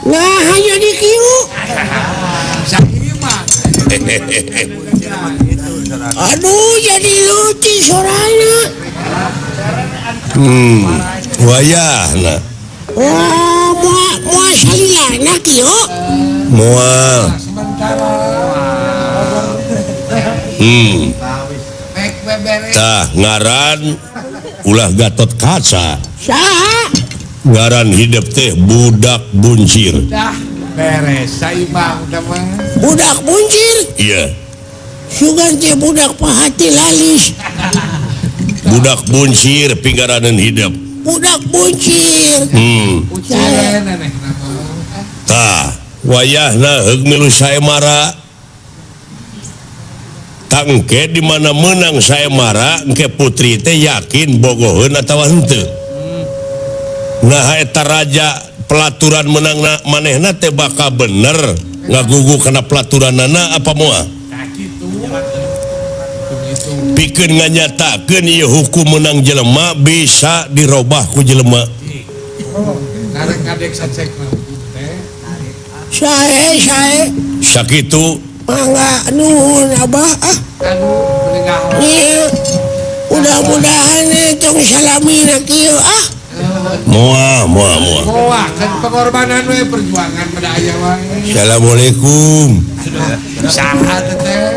Nah hanya di kieu. Aduh jadi lucu sorana. Wayahna. Wah, moal salilana kieu. Moal. Tah ngaran ulah Gatot Kaca. Saha? Ngaran hidup teh budak buncir. Dah beres saimah udah mah. Budak buncir? Iya. Sugan teh budak pahati lalis. Budak buncir pinggaranan hidup. Budak buncir. Tah wayahna heug milu saemara. Tangke di mana menang saemara engke putri teh yakin bogoheun atawa henteu. Nah eta raja pelaturan menang manehna teh bakal bener ngagugu kana pelaturanana apa moal? Pikeun nganyatakeun ieu hukum menang jelema bisa dirobah ku jelema. Sae sae. Sakitu mangga nuhun abah ah. Ieu mudah-mudahan tong salamina kieu ah. Moal moal moal. Moal kan pengorbanan we perjuangan pada aya wae. Assalamualaikum. Saha teh?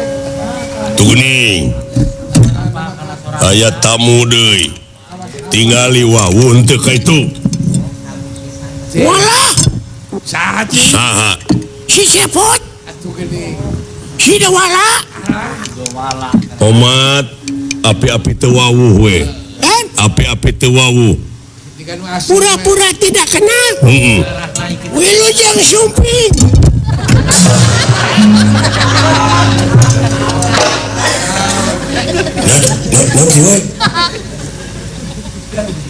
Tuh aya tamu deui. Tingali wawun teu ka itu. Walah. Saha cing? Saha? Si Sepot. Atuh geuning. Si Dewala. Omat api-api teu wawuh we. Api-api teu wawuh. Pura-pura tidak kenal. Wilujeng sumping.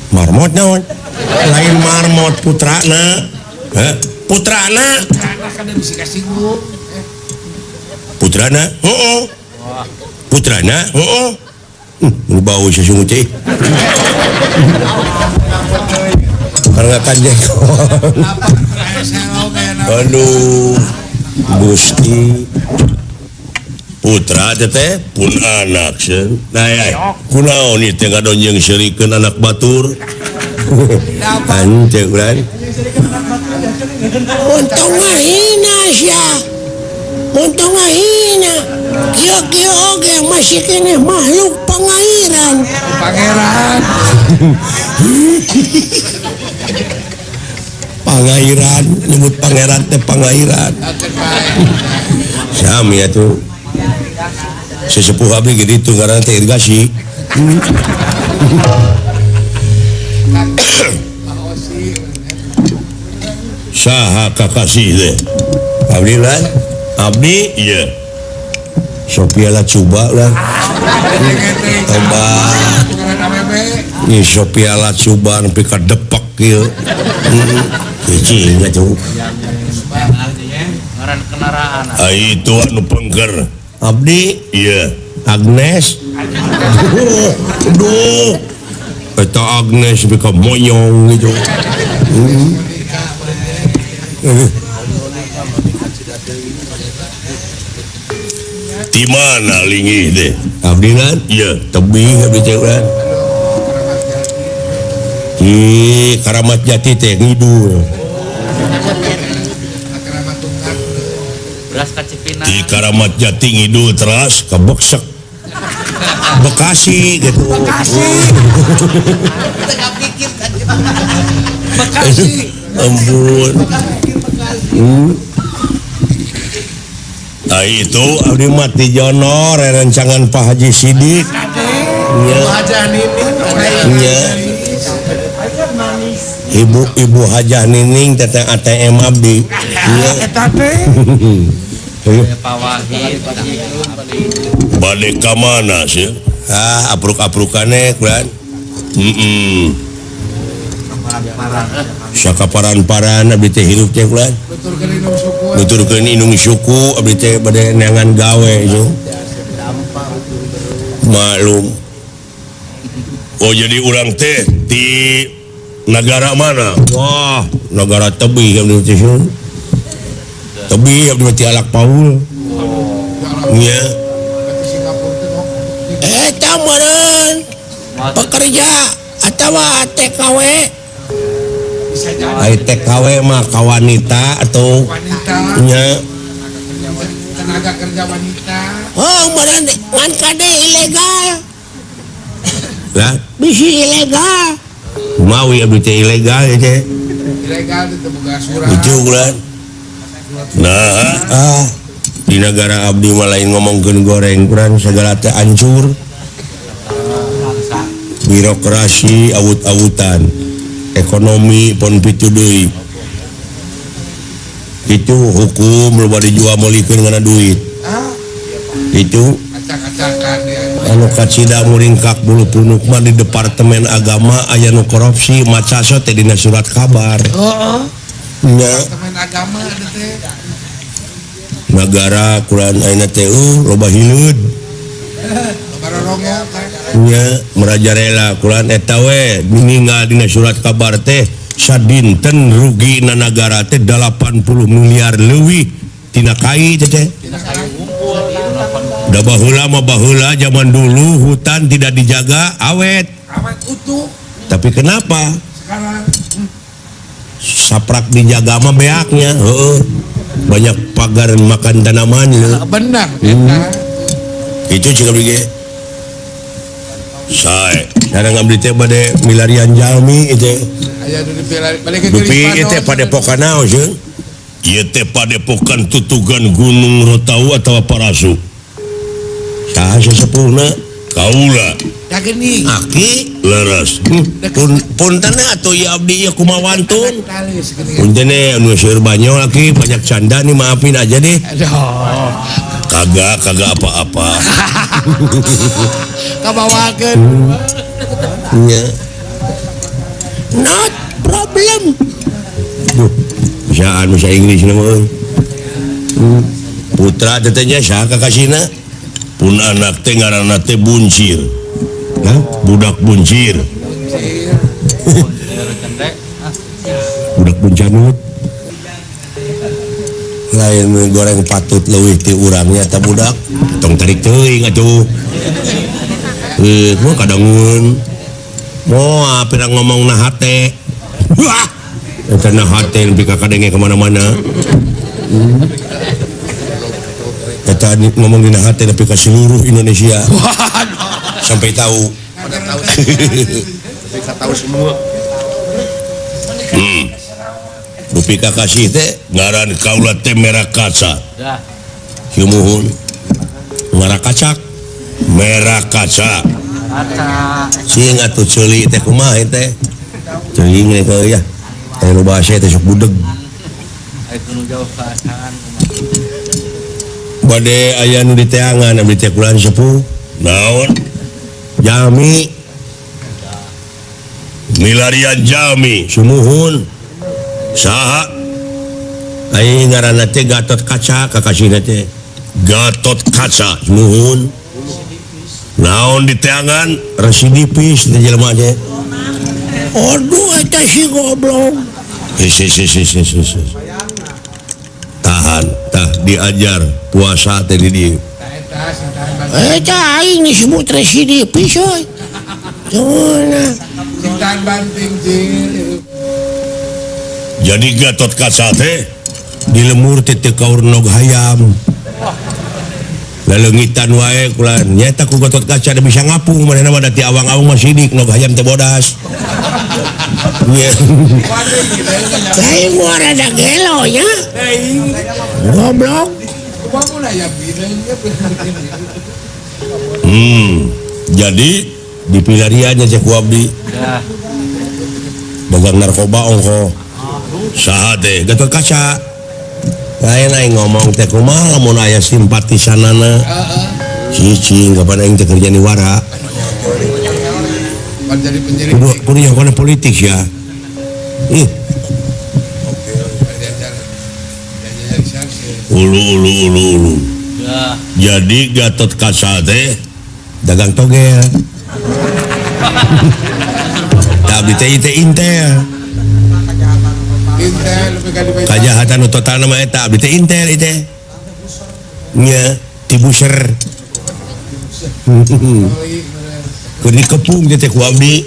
Marmot naon? Lain marmot putrana. Putrana. Putrana? Heeh. Putrana? Heeh. Bau sesungut teh. Karena kanjeng. Aduh, Gusti. Putra teh pun anak seun. Nah, ya. Kunaon ieu teh ngadonjeng seurikeun anak batur. Anjeun urang. Untung ngahina sia. Untung ngahina. Kieu-kieu oge masih keneh makhluk pangairan. Pangeran. Pangairan, nyebut pangeran teh pangairan. Sami atuh. Sesepuh abdi ge ditu ngaranna teh irigasi. Saha kakasih teh? Abdi lah. Abdi ieu. Sophia lah coba lah. Coba. Ini Sophia lah coba nepi ka depak ieu. Cicing atuh. Ngaran kendaraan. Ah itu anu pengker. Abdi ieu Agnes. Duh. Eta Agnes nepi ka monyong gitu. Di mana lingih deh? Abdi kan? Iya, tebih abdi teh urang. Di Karamat Jati teh ngidul. Di Karamat Jati ngidul teras ke Beksek. Bekasi gitu. Bekasi. Bekasi. Ampun. Nah itu abdi mah ti Jono rerencangan Pak Haji Sidik. Nya. Ibu Hajah Nining teteh ATM abdi. Nya. Eta teh. Bade ka mana sih? Ah, apruk-aprukane kuran. Heeh. Sakaparan-paran abdi teh hirup teh kuran. Nuturkeun indung suku abdi teh bade neangan gawe ieu. Maklum. Oh jadi urang teh di Negara mana? Wah, negara tebih abdi teh. Tebih abdi teh alak Paul. Nya. Eta meureun pekerja atawa TKW. Ai TKW mah ka wanita atau wanita. Nya. Tenaga kerja wanita. Oh, meureun ngan kade ilegal. Lah, bisi ilegal. Mawi abdi teh ilegal ya teh. Ilegal teh boga surat. Itu ulah. Nah, di negara abdi mah lain ngomongkeun goreng kurang segala teh hancur. Birokrasi awut-awutan, ekonomi pon pitu deui. Itu hukum loba dijual meulikeun ngana duit. Itu anu kacida muringkak bulu punuk mah di departemen agama aya nu korupsi macaso teh dina surat kabar. Heeh. Nya. Departemen agama teh. Negara kurang ayeuna teh loba hileud. Nya merajalela kurang eta we ninggal dina surat kabar teh sadinten rugi na nagara teh 80 miliar leuwih tina kai teh. Da baheula mah baheula zaman dulu hutan tidak dijaga awet. Awet utuh. Tapi kenapa? Sekarang saprak dijaga mah beaknya, heeh. Banyak pagar makan tanaman. Benar. Itu juga bige. Sae, sareng abdi teh bade milarian jalmi itu. Aya nu dipilari Dupi ieu teh padepokan naon sieun? Ieu teh padepokan tutugan Gunung Rotau atawa Parasu. Saha sesepuhna? Kaula. Da geuning. Aki leres. Punten atuh ieu abdi ieu kumaha wantun. Punten anu seueur banyol aki banyak canda nih maafin aja deh. Aduh. Kagak apa-apa. Kabawakeun. Nya. Not problem. Duh, bisaan bahasa Inggris na mah. Putra teh nya saha kakasina? Pun anak teh ngaranna teh Buncir. Hah? Budak Buncir. Budak Buncanut. Lain goreng patut leuwih ti urangnya ta budak. Tong tarik teuing atuh. Mah kadangun. Moal pira ngomong na hate. Wah. Eta na hate nepi ka kadenge ka mana-mana. Eta ngomong dina hate nepi ka seluruh Indonesia. Sampai tahu. Pada tahu. Bisa tahu semua. Dupi kakasih teh ngaran kaula teh merah kaca. Sumuhun. Merah kacak. Merah kaca. Sing atuh ceuli teh kumaha teh? Ceuling we ya. Aya nu bahasa teh sok budeg. Bade aya nu diteangan abdi teh kulan sepuh. Naon? Jami. Milarian jami. Sumuhun. Saha? Ai ngaranna teh Gatot Kaca kakasihna teh. Gatot Kaca. Sumuhun. Naon diteangan residipis teh jelema teh. Aduh eta si goblok. Tahan, tah diajar puasa teh di dieu. Eta aing disebut residipis euy. Cintaan banting jeung. Jadi Gatot Kaca teh di lemur teh teu kaur nog hayam. Laleungitan wae kulan nyaeta ku Gatot Kaca da bisa ngapung manehna mah da ti awang-awang mah sidik nog hayam teh bodas. Aing mah rada gelo nya. Goblok. Jadi di pilarian nya cek ku abdi. Dagang narkoba ongko. Saha teh Gatot Kaca. Lain aing ngomong teh kumaha lamun aya simpatisanana. Cicing kapan aing teh kerja di wara. Kudu yang kana politik ya. Ih. Ulu ulu ulu ulu. Jadi Gatot Kaca teh dagang togel. Abdi teh teh intel. Kajahatan total nama eta abdi teh intel teh. Nya tibuser. Keur dikepung teh ku abdi.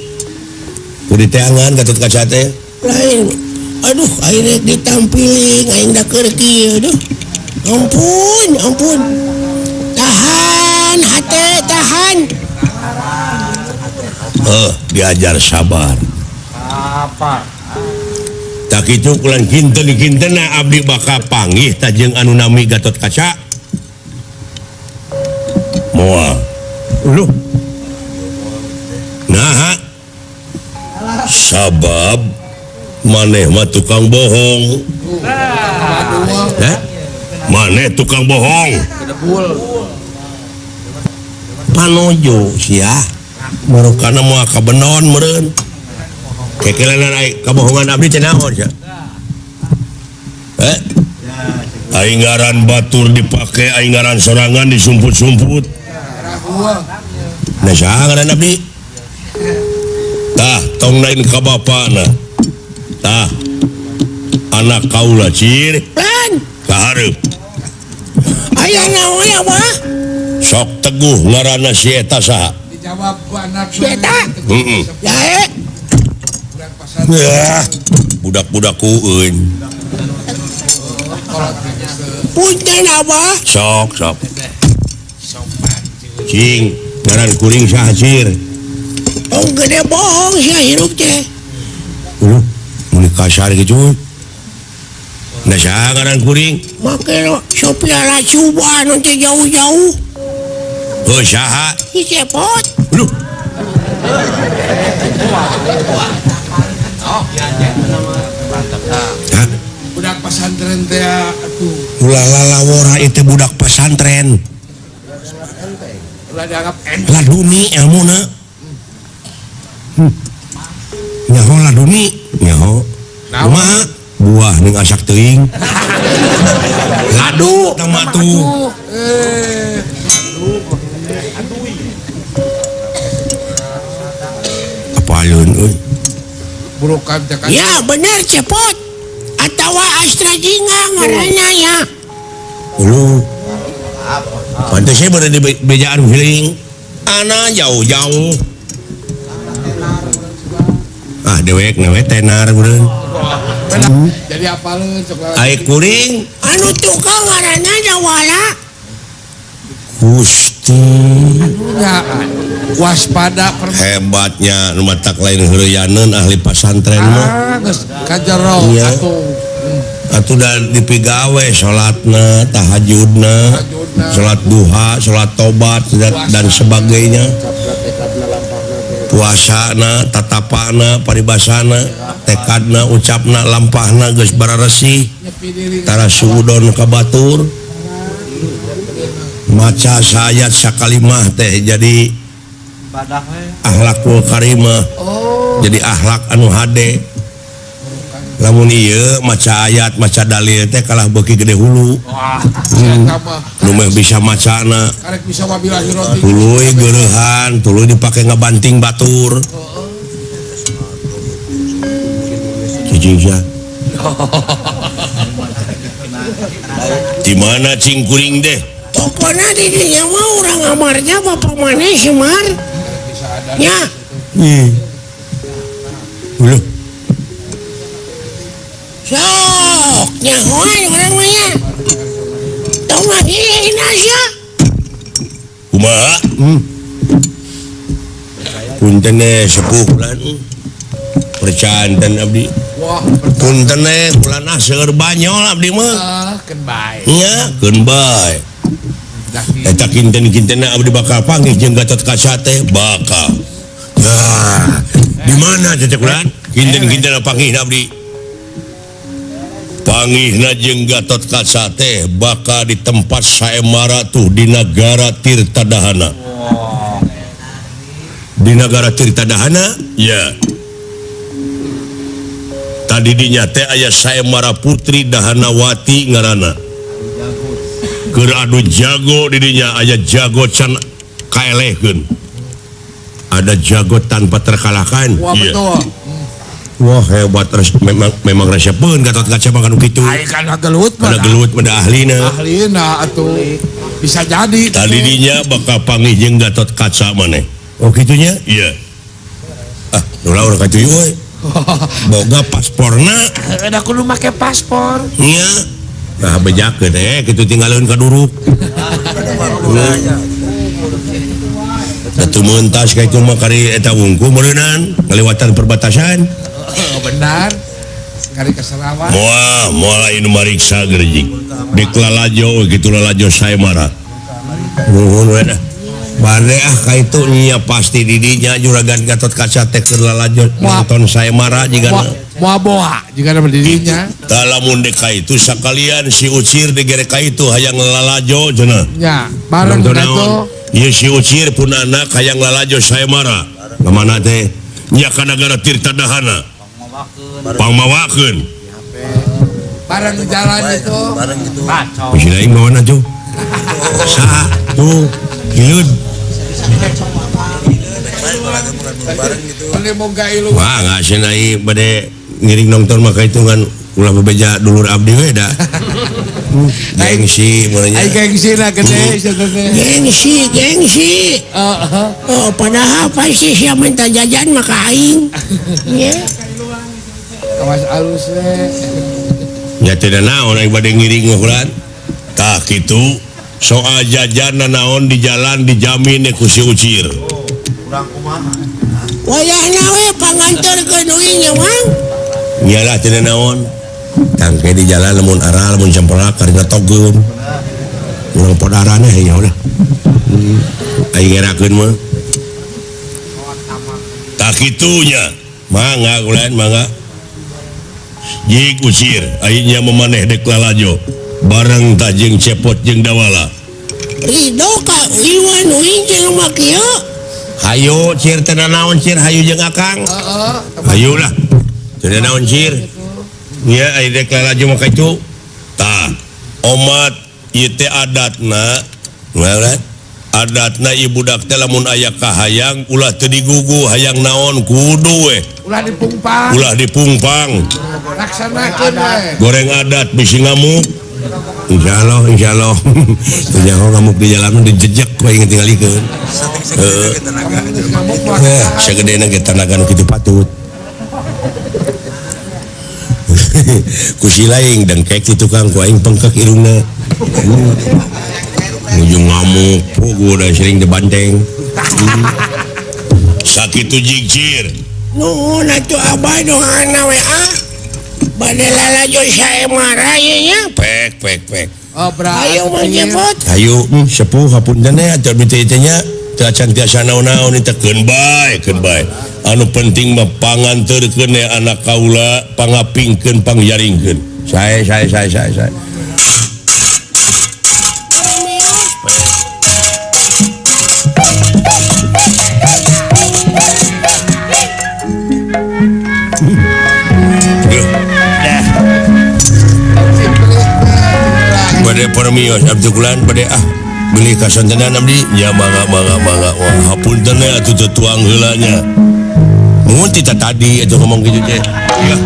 Keur diteangan Gatot Kaca teh. Lain. Aduh aing ditampiling aing da keur kieu aduh. Ampun, ampun. Tahan hate, tahan. Diajar sabar. Apa? Tak kitu kulan kinten-kintena abdi bakal panggih ta jeung anu nami Gatot Kaca. Moal. Loh. Naha. Sabab maneh mah tukang bohong. Hah? Maneh tukang bohong. Panojo sia. Marukana moal kabenon meureun. Kekelanan ai kabohongan abdi teh naon sia? Eh? Aing ngaran batur dipake, aing ngaran sorangan disumput-sumput. Nah saha ngaran abdi? Tah, tong lain ka bapana. Tah. Anak kaula cir. Lan, ka hareup. Aya naon ya, Bah? Sok teguh ngaranna si eta saha? Dijawab ku anak si eta. Heeh. Dae. Budak-budak kueun. Punten Abah. Sok, sok. Cing, ngaran kuring saha cir? Tong gede bohong sia hirup teh. Uluh, mun kasar kitu. Nah saha ngaran kuring? Make Sophia Lacuba nu teh jauh-jauh. Heuh saha? Si Cepot. Uluh. Hah? Budak pesantren teh atuh. Ulah lalawora itu budak pesantren. Ulah dianggap enteng. Laduni ilmuna. Nyaho laduni, nyaho. Kumaha? Buah ning asak teuing. Ladu tah mah tuh. Apaleun euy. Burukan teh kan. Ya bener Cepot. Atawa Astra Jingga ngaranna ya. Uluh. Pantes saya berada di bejaan feeling. Ana jauh-jauh. Ah dewek nawe tenar beureun. Jadi apaleun sok Ai kuring anu tukang ngaranna Jawala. Gusti. Nya waspada hebatnya nu matak lain heureuyaneun ahli pasantren mah. Ah geus kajero atuh. Atuh da dipigawe salatna, tahajudna, salat duha, salat tobat dan sebagainya. Puasana, tatapana, paribasana, tekadna, ucapna, lampahna geus bararesih. Tara suudon ka batur. Maca sayat sakalimah teh jadi akhlakul karimah. Jadi akhlak anu hade. Lamun ieu maca ayat, maca dalil teh kalah beuki gede hulu. Nu meh bisa macana. Tuluy geureuhan, tuluy dipake ngabanting batur. Cicing sia. Di mana cing kuring deh? Pokona di dinya mah urang amarnya bapak maneh Semar. Nya. Uluh. Sok nyahoan urang mah nya. Tong ngahina sia. Kumaha? Punten sepuh bulan. Percanten abdi. Wah, punten bulan ah seueur banyol abdi mah. Keun bae. Nya, keun bae. Eta kinten-kintenna abdi bakal panggih jeung Gatot Kaca teh bakal. Nah, di mana cecek bulan? Kinten-kintenna panggihna abdi. Panggihna jeung Gatot Kaca teh bakal di tempat saemara tuh di nagara Tirta Dahana. Di nagara Tirta Dahana? Ya. Tadi dinya teh aya saemara Putri Dahanawati ngaranna. Keur adu jago di dinya aya jago can kaelehkeun. Ada jago tanpa terkalahkan. Wah, betul. Wah, hebat memang resepeun Gatot Kaca mah kanu kitu. Ai kana gelut mah. Kana gelut mah da ahlina. Ahlina atuh. Bisa jadi. Tadi dinya bakal panggih jeung Gatot Kaca maneh. Oh kitunya? Iya. Ah, ulah urang ka dieu euy. Boga pasporna. Da kudu make paspor. Nya. Nah, bejakeun kitu tinggaleun ka duruk. Atuh mentas ka itu mah kari eta wungku meureunan ngaliwatan perbatasan. Oh, benar. Kari ka Sarawak. Moal, moal anu mariksa gerejik. Dek lalajo kitu lalajo saemara. Nuhun we dah. Bade ah ka itu nya pasti di dinya juragan Gatot Kaca teh keur lalajo nonton saemara jigana. Moal boa jigana mah di dinya. Tah lamun dek ka itu sakalian si Ucir digere ka itu hayang lalajo cenah. Nya, bareng ka ieu si Ucir pun anak hayang lalajo saemara. Ka mana teh? Nya ka nagara Tirta Dahana. Pangmawakeun. Bareng jalan itu. Bareng gitu. Bisi aing mawana tuh. Saha tuh hileud. Wah, nggak senai bade ngiring nonton maka itu kan ulah bebeja dulur abdi we da. Gengsi mulanya. Ai gengsi lah gede Gengsi, gengsi. Oh, padahal pasti sia minta jajan maka aing. Nya. Kawas alus we. Nya teu naon aing bade ngiring ngukuran. Tah kitu soal jajan naon di jalan dijamin ku si Ucir. Urang kumaha? Wayahna we panganterkeun uing nya, Mang. Iyalah teu naon. Tangke di jalan lamun aral lamun cempelak karena togeun. Urang podarana ya udah. Aing ngerakeun mah. Tah kitunya. Mangga ulan mangga. Jig Ucir aing nya memaneh dek lalajo. Bareng ta jeung Cepot jeung Dawala. Ridho ka Iwan uing jeung mah kieu. Hayu Cir teu naon Cir hayu jeung Akang. Hayu lah. Teu naon Cir. Nya ai dek lalajo mah kitu. Tah, omat ieu teh adatna. Ulah adatna ieu budak teh lamun aya kahayang ulah teu digugu hayang naon kudu we. Ulah dipungpang. Ulah dipungpang. Laksanakeun we. Goreng adat bisi ngamuk. Insyaallah, insyaallah. Jangan ngamuk di jalan dijejek we tingalikeun. Heeh. Sagedena ge tanaga nu kitu patut. Ku si laing dengkek ti tukang ku aing pengkek irungna. Ujung ngamuk, pugu da sering dibanteng. Sakitu jigcir. Nuhun atuh abah doana we ah. Bade lalajo saemara ye nya. Pek pek pek. Oh, ayo Mang Cepot. Ayo sepuh hapunten teh atuh abdi teh nya teu acan tiasa naon-naon teh keun bae keun bae. Anu penting mah panganterkeun anak kaula pangapingkeun pangjaringkeun. Sae sae sae sae sae. Bade permios abdi kulan bade ah beli kasontenan abdi nya mangga mangga mangga wah hapunten we atuh teu tuang heula nya. Mun ti tadi atuh ngomong kitu teh. Ya.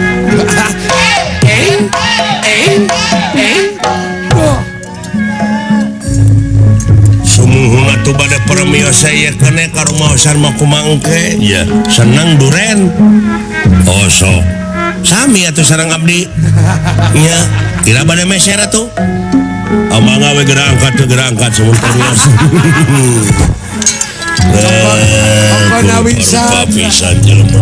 Sumuhun atuh bade permios saya kene ka rumaosan mah kumaha engke. Ya, seneng duren. Oh sok. Sami atuh sareng abdi. Nya, kira bade meser atuh. Mangga we geura angkat semun permios. Rupa pisan jelema.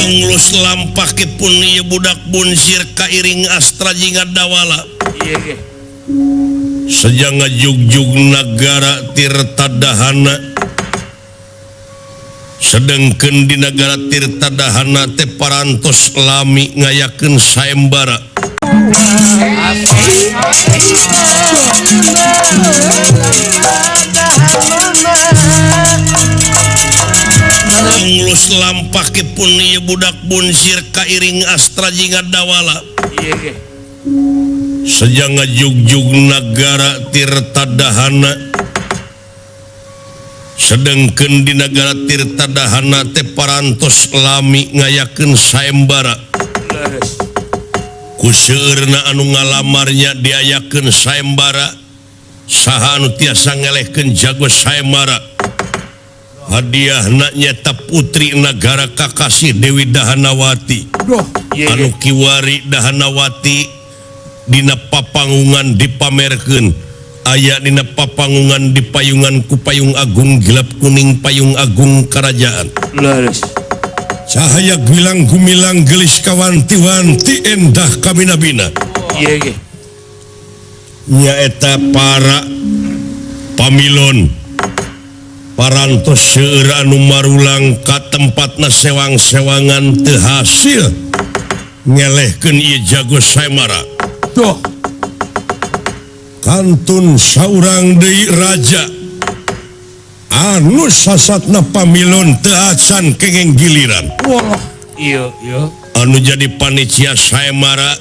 Nglus lampahipun ieu budak bunsir kairing astra jingga Dawala. Sejak ngajugjug nagara Tirta Dahana. Sedengkeun di nagara Tirta Dahana teh parantos lami ngayakeun sayembara. Nglus Geus lampahipun ieu budak bunsir kairing astra jingga dawala. Sejak ngajugjug nagara Tirta Dahana. Sedengkeun di nagara Tirta Dahana teh parantos lami ngayakeun sayembara. Ku seueurna anu ngalamarnya diayakeun sayembara. Saha anu tiasa ngelehkeun jago sayembara. Hadiahna nyaeta putri nagara kakasih Dewi Dahanawati. Anu kiwari Dahanawati dina papangungan dipamerkeun, aya dina papangungan dipayungan ku payung agung gilap kuning payung agung kerajaan. Cahaya gilang gumilang gelis kawanti-wanti endah kabina-bina. Nyaeta para pamilon parantos seueur anu marulang ka tempatna sewang-sewangan teu hasil ngelehkeun ieu jago sayembara. Kantun saurang deui raja anu sasatna pamilon teu acan kengeng giliran. Iya, iya. Anu jadi panitia sayembara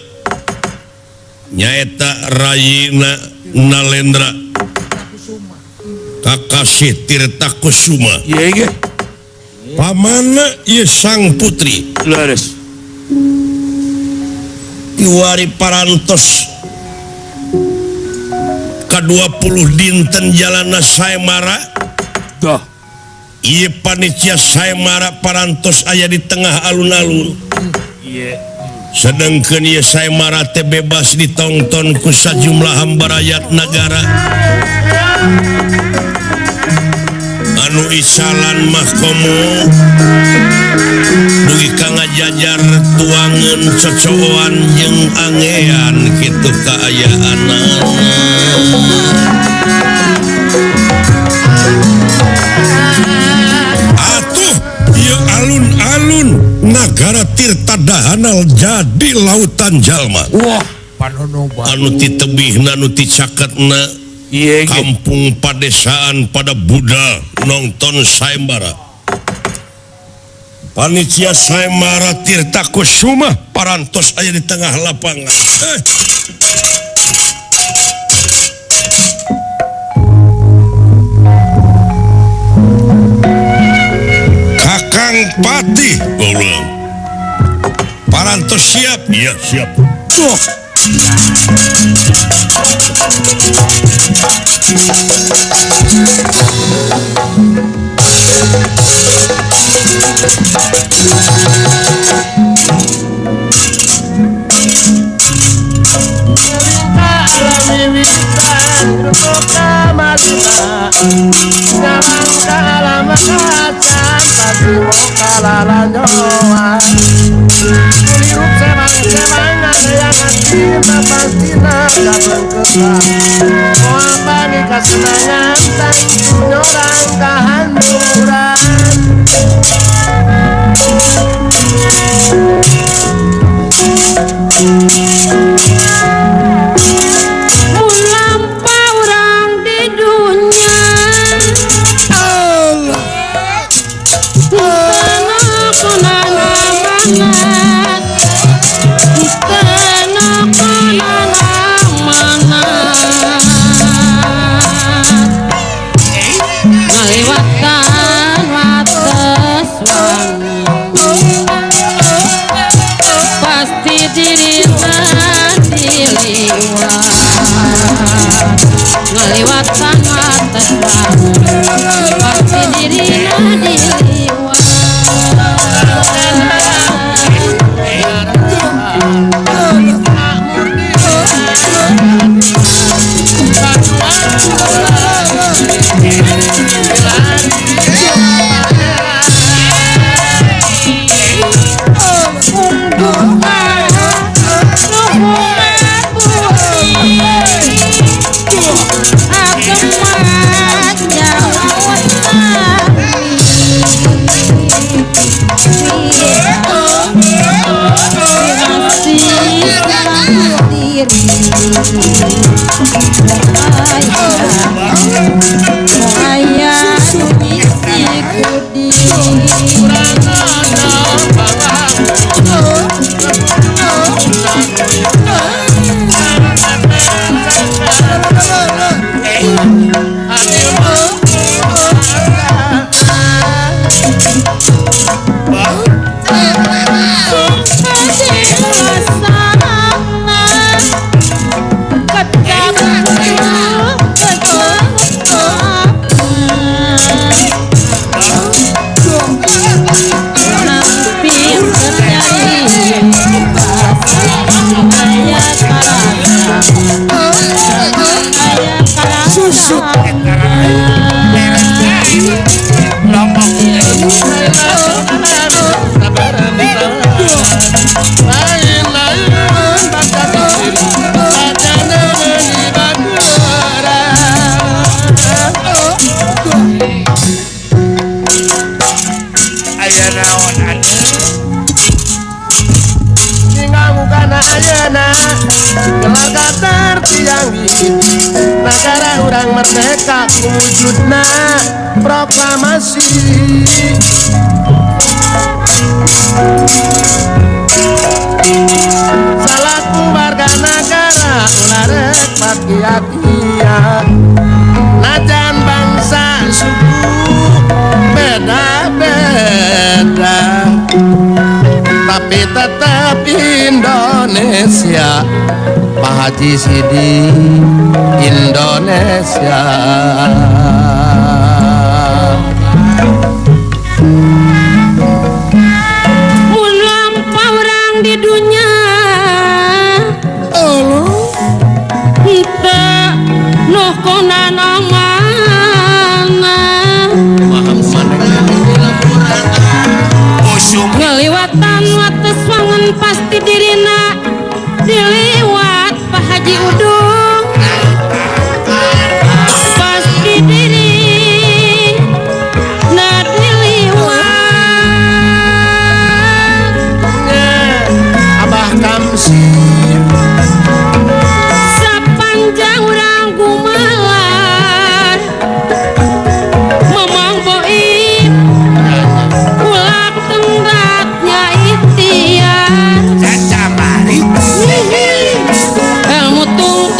nyaeta Rayina Nalendra kakasih Tirta Kusuma. Iya, iya. Pamana ieu sang putri. Leres. Kiwari parantos ka-20 dinten jalana sayembara. Dah. Ieu panitia sayembara parantos aya di tengah alun-alun. Iya. Sedengkeun ieu sayembara teh bebas ditongton ku sajumlah hamba rakyat nagara. Anu isalan mah komo dugi ka ngajajar tuangeun cocoan jeung angean kitu kaayaanana. Atuh ieu alun-alun nagara Tirta Dahana jadi lautan jalma. Wah, panonoba. Anu ti tebihna anu ti caketna. Kampung padesaan pada budal nonton sayembara. Panitia sayembara Tirta Kusuma parantos aya di tengah lapangan. Kakang Patih goblok. Parantos siap? Iya, siap. Tuh. Ayah, Urang merdeka wujudna proklamasi. Salaku warga negara ulah rek pakia-kia, najan bangsa suku beda-beda, tapi tetap Indonesia. Pak Haji Sidi Indonesia. Mun lampau urang di dunya henteu nuh konana ngaliwatan wates wangun pasti dirina diliwat Pak Haji Udung pasti diri na diliwat. Abah Kamsi sapanjang urang gumalar Mamang Boib ulak tenggatnya ikhtiar ilmu tungtung.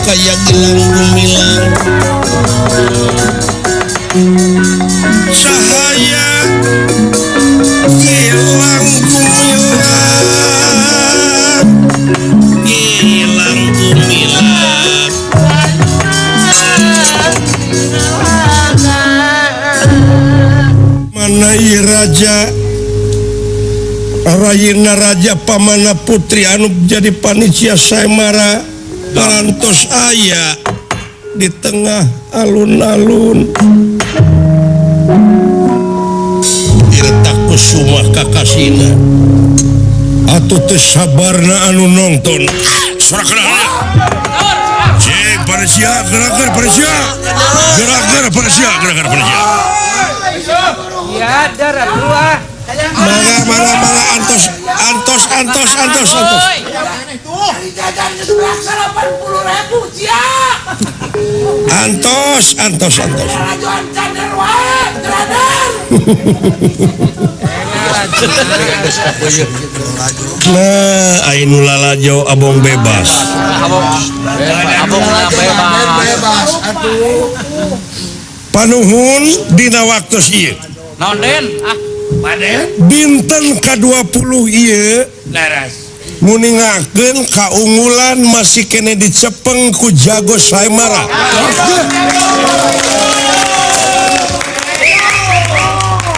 kaya gelang gumilang cahaya gilang gumilang gilang gumilang mana ieu raja Rayina Raja Pamana Putri anu jadi panitia Saemara parantos aya di tengah alun-alun Tirta Kusuma kakasina atuh teu sabarna anu nonton sorakna cek panitia gerak-gerak panitia gerak-gerak panitia gerak-gerak panitia ya darah dua mangga mangga mangga antos antos antos antos antos antos antos antos nah aya nu lalajo abong bebas abong bebas atuh panuhun dina waktu ieu naon den ah dinten ka-20 ieu nguningakeun kaunggulan masih kene dicepeng ku jago Saemara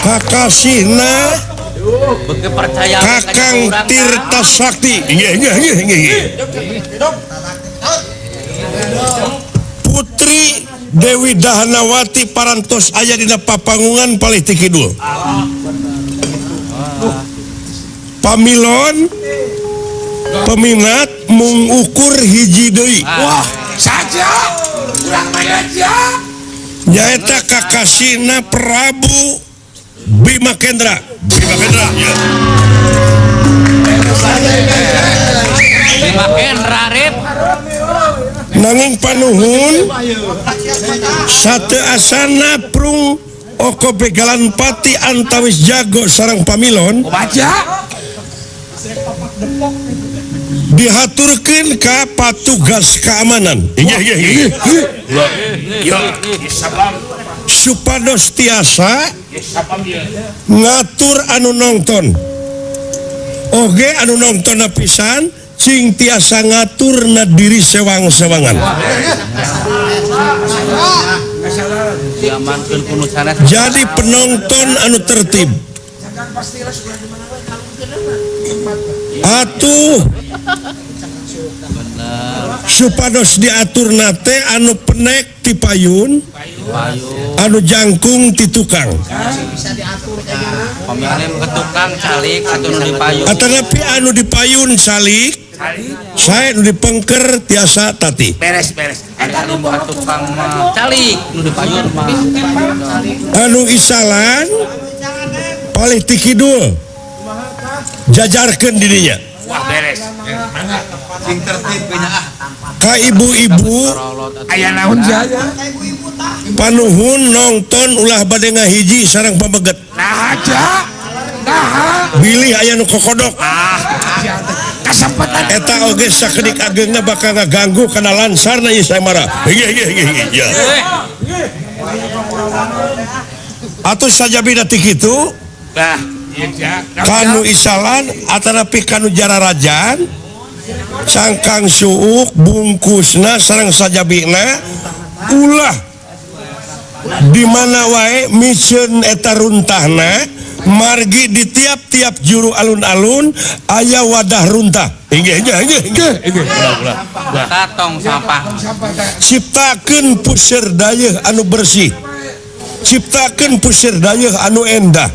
kakasihna Kakang Tirta Sakti Putri Dewi Dahanawati parantos aya dina papangungan palih ti kidul. Pamilon peminat mung ukur hiji deui. Wah, saja kurang mana aja. Nyaeta kakasihna Prabu Bima Kendra. Bima Kendra, ya. Bima Kendra rip. Nanging panuhun sate asana prung oko begalan pati antawis jago sarang pamilon dihaturkeun ka patugas keamanan supados tiasa ngatur anu nonton oge anu nonton pisan cing tiasa ngatur na diri sewang-sewangan. Jadi penonton anu tertib atuh supados diatur nate anu penek ti payun anu jangkung ti tukang atanapi anu dipayun calik saya nu dipengker tiasa tati beres-beres calik nu dipayun mah anu isalan palih ti kidul jajarkeun dirinya. Wah beres ka ibu-ibu aya naon jaya panuhun nonton ulah bade ngahiji sareng pameget nah aja nah bilih aya nu kokodok ah kasempatan eta oge sakedik ageungna bakal ngaganggu kana lansarna ieu Saemara hiji ya atuh sajabina ti kitu nah kanu isalan atanapi kanu jararajan cangkang suuk bungkusna sareng sajabina ulah di mana wae miceun eta runtahna margi di tiap-tiap juru alun-alun aya wadah runtah inggih inggih inggih inggih tong sampah ciptakeun puseur dayeuh anu bersih ciptakeun puseur dayeuh anu endah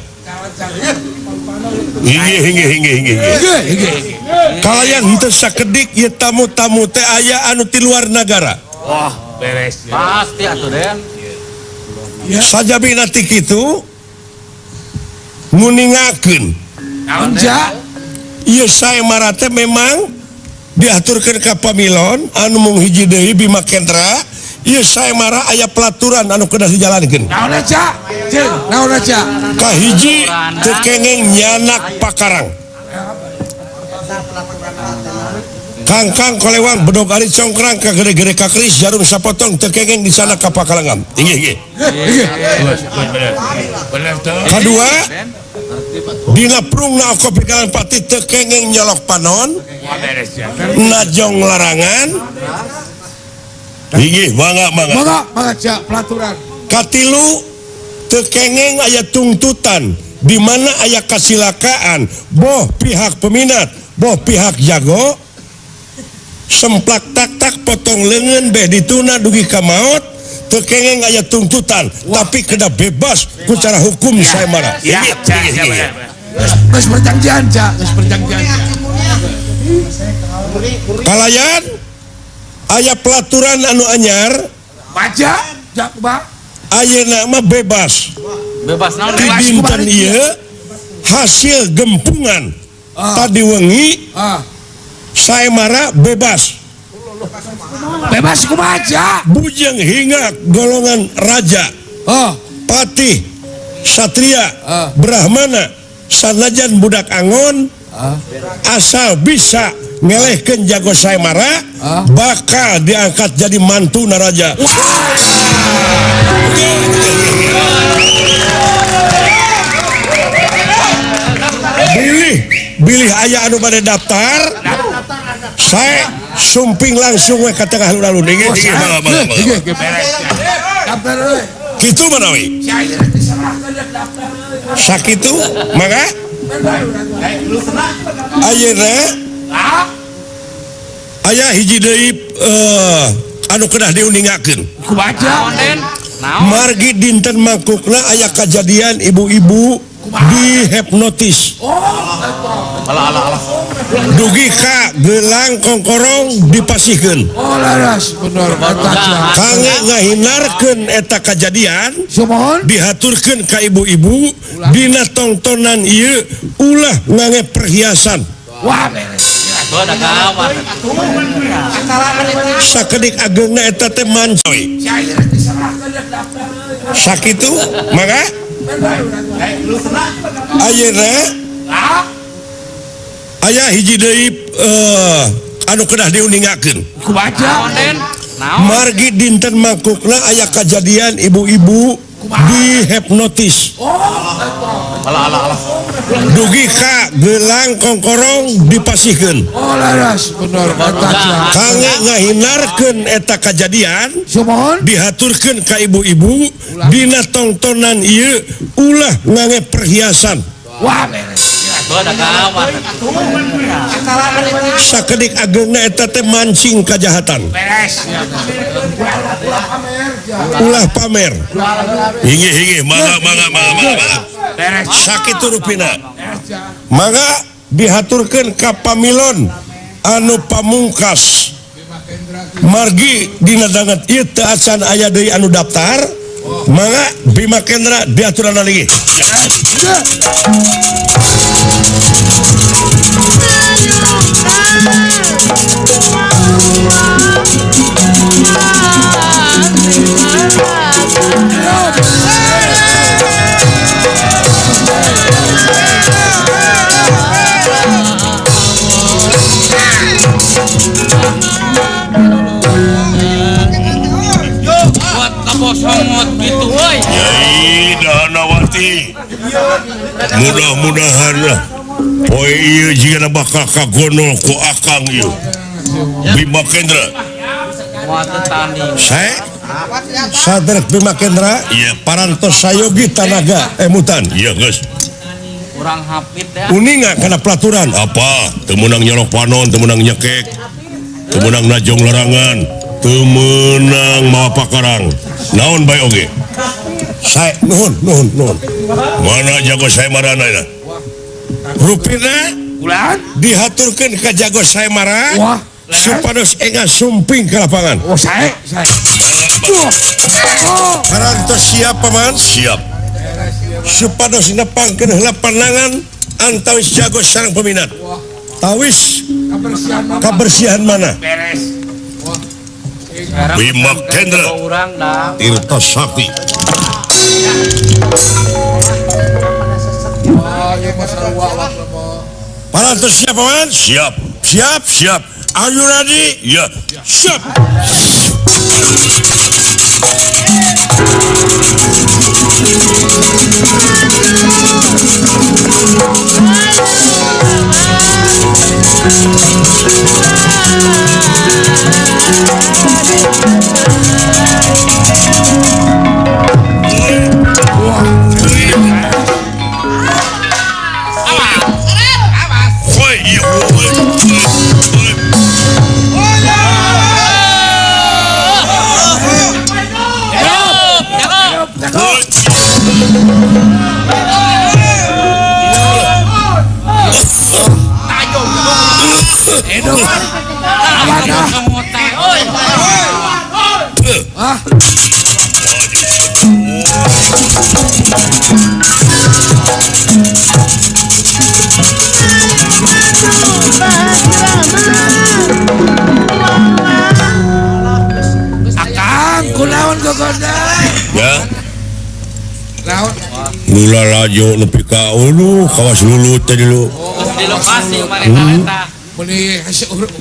inggih inggih inggih inggih kalayan henteu sakedik ieu tamu-tamu teh aya anu ti luar nagara. Wah beres pasti atuh den sajabina ti kitu nguningakeun naon ja ieu Saemara teh memang diaturkeun ka pamilon anu mung hiji deui Bima Kendra ieu Saemara aya pelaturan anu kedah dijalankeun. Naon aja? Jeung, naon aja? Kahiji teu kengeng nyanak pakarang. Kangkang kolewang bedog ari congkrang ka gede-gede ka keris jarum sapotong teu kengeng di sana ka pakalangan. Inggih inggih. Bener tuh. Kadua dina prungna oko pikalan pati teu kengeng nyolok panon najong larangan. Inggih mangga mangga. Mangga mangga ja pelaturan. Katilu teu kengeng aya tungtutan di mana aya kasilakaan boh pihak peminat boh pihak jago semplak tak tak potong lengan beh dituna dugi ka maot teu kengeng aya tuntutan. Wah. Tapi kena bebas ku cara hukum ya, saya marah. Ya, ya, geus perjanjian ja, geus perjanjian. Kalayan aya pelaturan anu anyar baca ja kumaha ayeuna mah bebas. Bebas naon? Di dinten ieu hasil gempungan tadi wengi saya marah bebas. Bebas kumaha ja? Bujeng hingga golongan raja, patih, satria, brahmana, sanajan budak angon, asal bisa ngelehkeun jago saya marah, bakal diangkat jadi mantu naraja. Bilih, bilih aya anu bade daftar, saya sumping langsung we ka tengah alun-alun. Inggih, inggih, mangga, mangga, mangga. Kitu manawi. Sakitu, mangga. Ayeuna aya hiji deui anu kedah diuningakeun. Kumaha? Margi dinten mangkukna aya kajadian ibu-ibu dihipnotis. Dugi ka gelang kongkorong dipasihkeun. Oh laras bener eta. Kangge ngahindarkeun eta kajadian dihaturkeun ka ibu-ibu dina tongtonan ieu ulah ngange perhiasan. Wah beres. Sakedik ageungna eta teh mancoy. Sakitu mangga ayeuna aya hiji deui anu kedah diuningakeun. Kumaha? Margi dinten mangkukna aya kajadian ibu-ibu dihipnotis. Dugi ka gelang kongkorong dipasihkeun. Oh laras bener eta. Kangge ngahindarkeun eta kajadian dihaturkeun ka ibu-ibu dina tongtonan ieu ulah ngange perhiasan. Wah beres. Sakedik ageungna eta teh mancing kajahatan. Beres. Ulah pamer. Inggih inggih mangga mangga mangga mangga. Beres. Sakitu rupina. Mangga dihaturkeun ka pamilon anu pamungkas. Margi dina danget ieu teu acan aya deui anu daftar. Mangga Bima Kendra diaturan lagi. Buat kabosongot gitu euy. Yai Dahanawati. Mudah-mudahan lah poe ieu jigana bakal kagonol ku akang ieu. Bima Kendra. Saya Sadrek Bima Kendra, iya parantos sayogi tanaga emutan. Iya geus. Kurang hapit ya. Uninga kana pelaturan apa? Teu meunang nyolok panon, teu meunang nyekek, teu meunang najong larangan, teu meunang mawa pakarang. Naon bae oge? Saya nuhun nuhun nuhun. Mana jago saya marana ya? Rupina ulah dihaturkeun ka jago saya mara. Wah. Supados enga sumping ke lapangan. Oh sae sae. Parantos siap paman? Siap. Supados nepangkeun heula panangan antawis jago sareng peminat. Tawis kabersihan mana? Beres. Bima Kendra Tirta Sakti. Parantos siap paman? Siap. Siap siap. Are you ready? Ya. Siap. Ya. Lula lajo nepi ka ulu kawas lulu teh dulu. Di lokasi maneh-eta.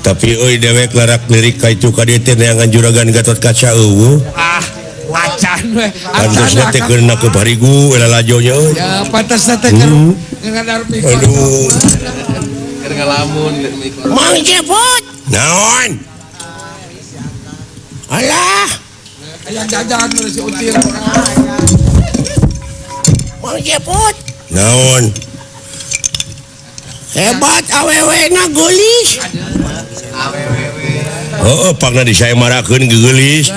Tapi euy dewek larak lirik ka itu ka dieu teh neangan juragan Gatot Kaca eueuh. Ah, wacan we. Pantasna teh keur nakeup harigu eta lajo nya euy. Ya, pantasna teh keur ngadar mikot. Aduh. Keur ngalamun keur mikot. Mang Cepot. Naon? Alah. Aya jajan si Util. Mang Cepot. Naon? Hebat awewe na geulis. Heeh, pangna disaemarakeun geulis.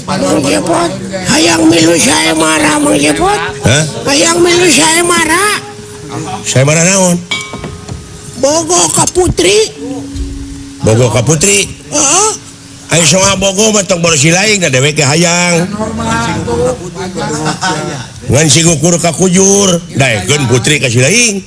Mang Cepot, hayang milu saemara Mang Cepot. Hah? Hayang milu saemara. Saemara naon? Bogo ka putri. Bogo ka putri? Heeh. Ayo soal bogo mah tong boros lain da dewek ge hayang. Ngan si ngukur ka kujur, daekeun putri ka si lain.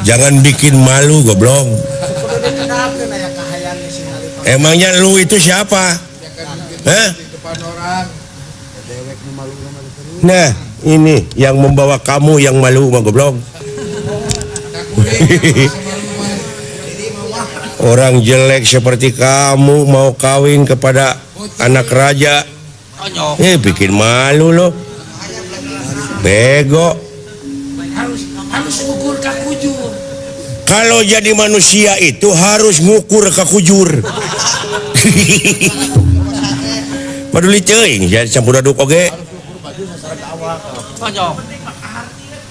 Jangan bikin malu goblok. Emangnya lu itu siapa? Hah? Nah, ini yang membawa kamu yang malu mah goblok. Orang jelek seperti kamu mau kawin kepada anak raja. Bikin malu loh. Bego. Harus ngukur ka kujur. Kalau jadi manusia itu harus ngukur ka kujur. Paduli teuing jadi campur aduk oge.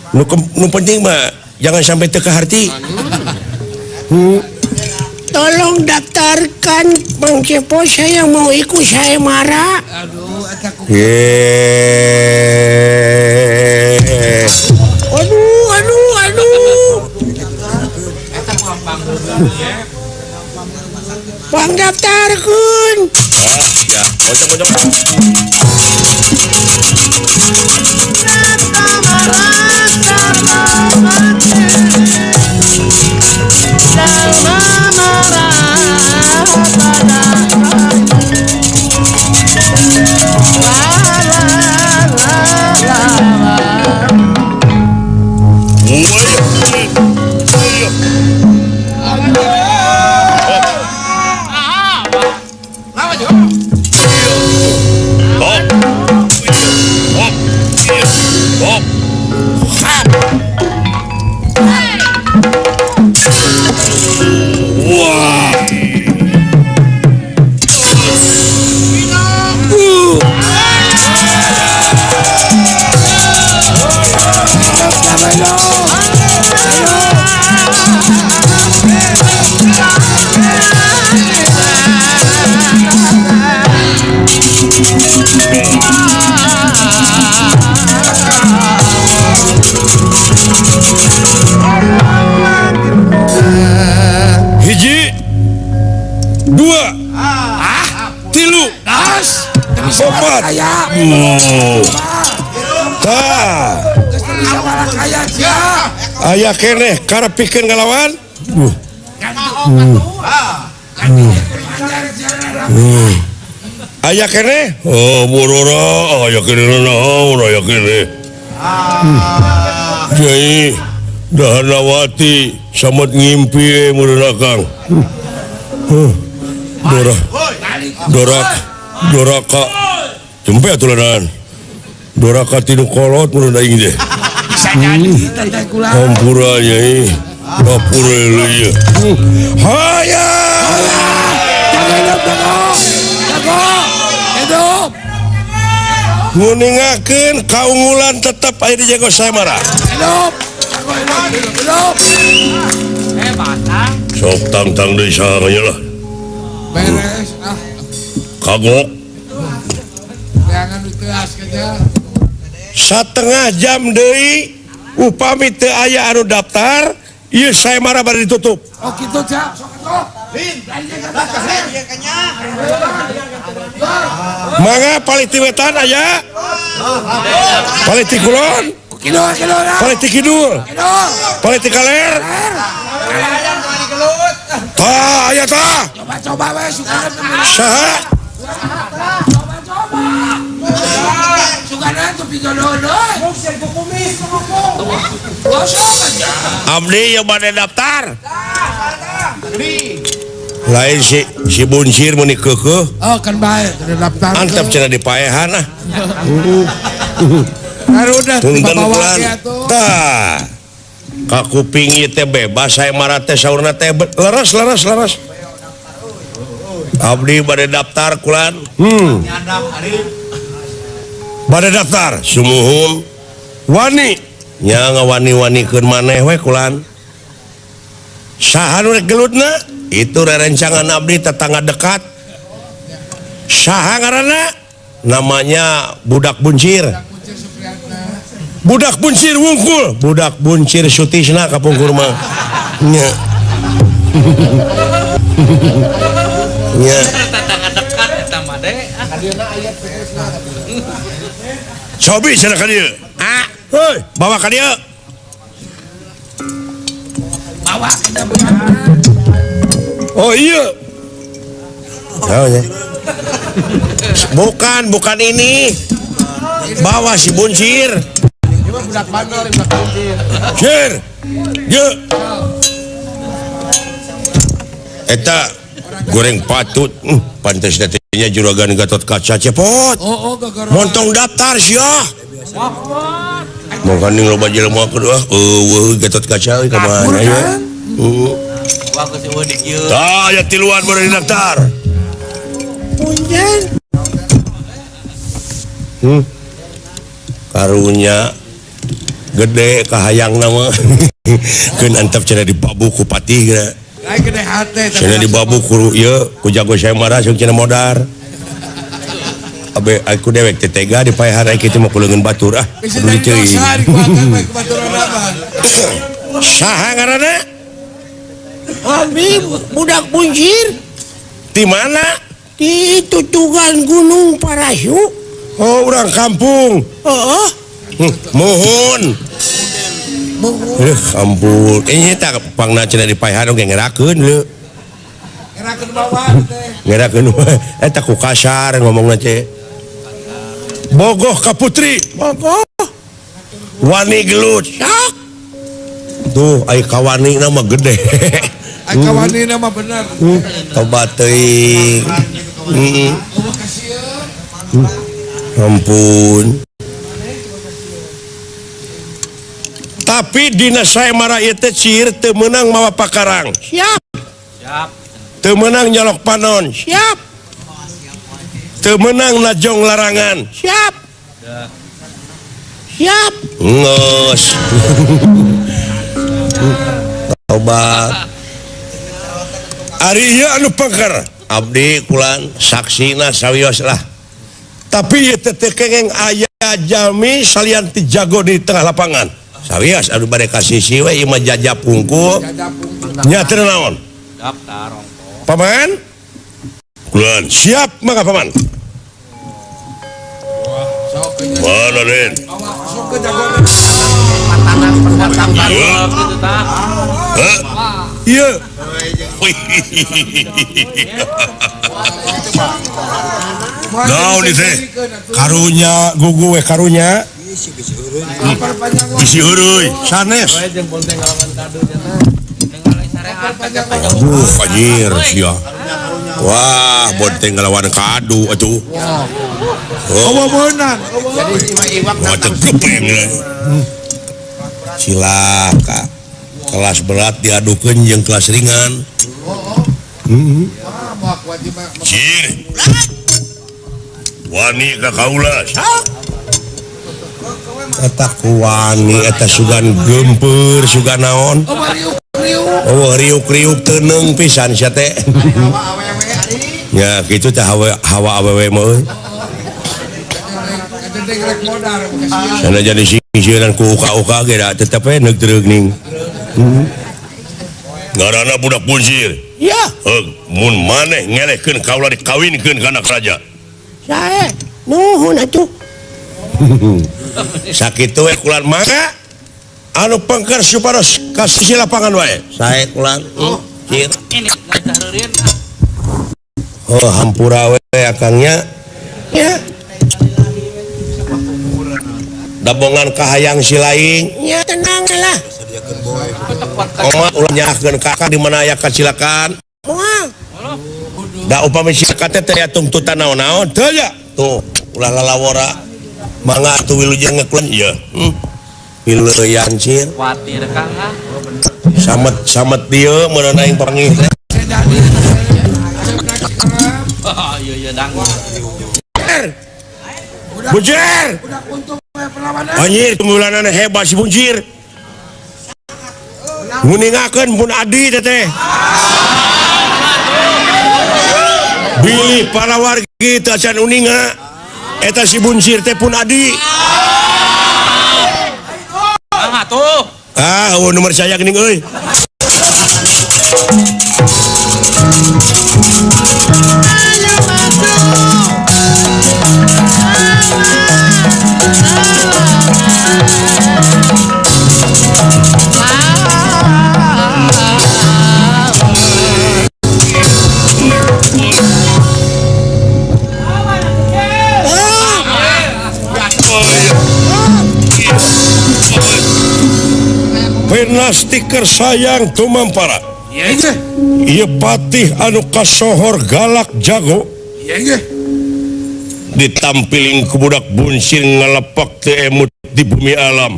Nu penting mah jangan sampai teu kaharti. Tolong daftarkan Bang Cepot, saya mau ikut saemara. Aduh, aduh, aduh, aduh. Bang daftarkan. Ya, kocok, kocok. Hiji, dua, tilu, opat, tah, aya keneh karep pikeun ngalawan. Aya keneh? Oh, borora aya keneh naon aya keneh. Nyai Dahanawati samet ngimpi meureun akang. Dora. Doraka. Doraka. Jempe atuh lanan. Doraka tinu kolot meureun aing teh. Bisa jadi teh kula. Hampura nyai. Dapur ieu. Haya. Jago. Hidup. Nguningakeun kaunggulan tetep aya di jago Sayembara. Hidup. Hidup. Sok tang-tang deui saha nya lah. Beres ah. Kagok. Jangan diteas kanya. Satengah jam deui upami teu aya anu daftar, ieu Sayembara bari ditutup. Oh kitu ca. Sok atuh. Mangga palih ti wetan aya. Palih ti kulon. Kidul, kidul. Palih ti kidul. Kidul. Palih ti kaler. Tah aya tah. Coba-coba we sugan. Saha? Coba-coba. Suganan tuh pijodoh. Gosok aja. Abdi yang bade daftar. Lain si buncir meuni keukeuh. Oh kan bae udah daftar. Antep cenah dipaehan ah. Harudah Punten bawa kulan. ge atuh. Tah. Ka kuping ieu teh bebas Sayembara teh saurna teh leres leres leres. Abdi bade daftar kulan. Bade daftar sumuhun wani nya ngawani-wanikeun maneh we kulan. Saha nu rek gelutna? Itu rerencangan abdi tetangga dekat. Saha ngaranna? Namanya Budak Buncir. Budak Buncir wungkul, Budak Buncir Sutisna kapungkur mah. Nya. Nya. Tetangga dekat eta mah de. Cobi cenah ka dieu. Ah, heuy, bawa ka dieu. Bawa ka dieu. Oh iya. Oh, ya. Bukan, bukan ini. Bawa si Buncir. Budak bandel, budak buncir. Cir. Ye. Eta goreng patut. Pantes teh nya juragan Gatot Kaca cepot. Oh, oh gagara. Montong daftar sia. Mangkaning loba jelema kedua. Eueuh Gatot Kaca euy ka mana ya? Heeh. Wah geus eueuh di kieu. Tah aya tiluan bari daftar. Punten. Karunya gede kahayang nama keun antep cenah dibabu ku patih geura. Lain gede hate cenah dibabu ku ieu ku jago Sayembara sok cenah modar. Abe aku dewek teh tega dipaehan ai kitu mah ku leungeun batur ah. Bisa Kudu jadi diceuing. dosa dikuatkan bae ku baturan abah. Saha ngaranna? Abdi budak buncir. Di mana? Di tutugan Gunung Parasu. Oh, urang kampung. Heeh. Mohon. Ampun. Ini tak pangna cenah dipaehan oge ngerakeun leu. Ngerakeun bawa teh. Ngerakeun eta ku kasar ngomongna teh. Bogoh ka putri. Bogoh. Wani gelut. Sok. Tuh ai kawanina mah gede. Ai kawanina mah bener. Tobat teuing. Heeh. Ampun. Tapi dina Sayembara ieu teh sihir teu meunang mawa pakarang. Siap. Siap. Teu meunang nyolok panon. Siap. Teu meunang najong larangan. Siap. Siap. Ngeus. Tobat. Ari ieu anu pengker. Abdi kulan saksina sawios lah. Tapi ieu teh teu kengeng aya jalmi salian ti jago di tengah lapangan. Sawios anu bade ka sisi we ieu mah jajap hungkul. Nya teu naon? Daftar ongko. Paman? Kulan siap mangga paman. Mana Den? Pendatang baru gitu tah. Hah? Iya. Naon ieu teh? Karunya gugu we karunya. Bisi heureui sanes. Aduh, anjir sia. Wah, bonteng ngelawan kadu atuh. Oh, meunang. Wah, tegepeng. Cilaka. Kelas berat diadukeun jeung kelas ringan. Cir. Wani ka kaula. Eta kuwani eta sugan geumpeur sugan naon. Oh, riuk-riuk teuneng pisan sia teh. Ya kitu teh hawa awewe mah euy. Sana jadi singsieunan ku uka-uka ge da tetep we neug treugning. Ngaranna budak buncir. Ya. Mun maneh ngelehkeun kaula dikawinkeun ka anak raja. Sae, nuhun atuh. Sakitu we kulan mangga anu pengker supados ka sisi lapangan wae. Sae kulan. Cir. Oh, hampura we akangnya. Ya. Dabongan kahayang si laing. Ya tenang lah. Oma ulah nyahkeun kakak di mana aya kasilakan. Moal. Da upami silakan teh teh tungtutan naon-naon teu ya. Tuh, ulah lalawora. Mangga atuh wilujeng ngekulan ieu. Wileuyan cir. Kuatir Kang ah. Samet-samet dieu meureunan aing panggih teh. Oh, iya iya dang. Buncir. Anjir, tunggulanana hebat si Buncir. Nguningakeun pun adi teteh. Bilih para wargi teu acan uninga eta si Buncir teh pun adi. Ah atuh. Ah, eueuh nomor saya geuning euy. Stiker sayang tumampara. Ieu patih anu kasohor galak jago. Ditampiling ku budak buncir ngalepak teu emut di bumi alam.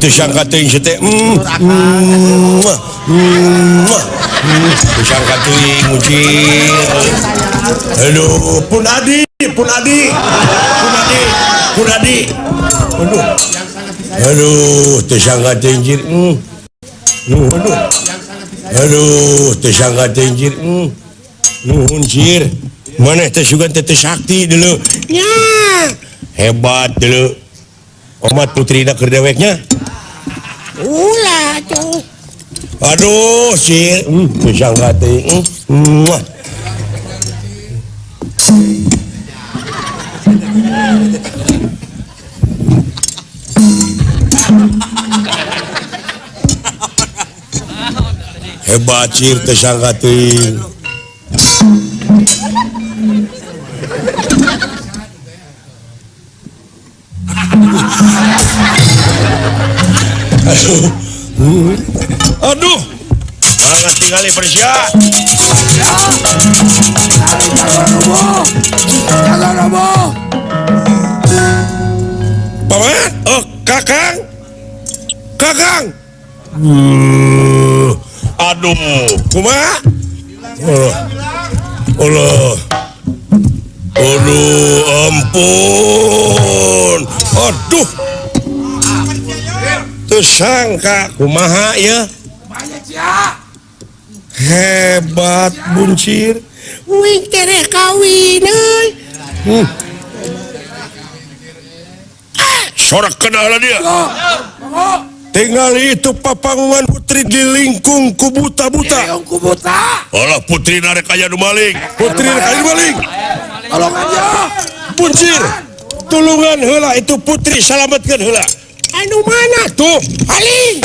Tersangka teuing si teh. Tersangka teuing ucir. Aduh, pun adi, pun adi. Pun adi, pun adi. Aduh. Aduh, tersangka teuing cir. Aduh. Aduh, tersangka teuing cir. Nuhun cir. Maneh teh sugan teh sakti deuleu. Nya. Hebat deuleu. Omat putrina keur deweknya. Ulah tuh. Aduh, sih, bisa nggak teh? Hebat sih, tersangka teh. Aduh, aduh, banget tinggal di Persia. Paman, oh kakang, kakang. Aduh, kumaha? Allah, Allah, aduh, ampun, aduh. Tersangka kumaha ya hebat buncir wing tereh kawin euy. Sorak kenal dia. Tinggal itu papangungan putri di lingkung ku buta-buta. Alah putri narek aya nu maling. Putri narek aya nu maling. Tolongan ya. Buncir. Tulungan heula itu putri salametkeun heula. Anu mana tuh? Maling.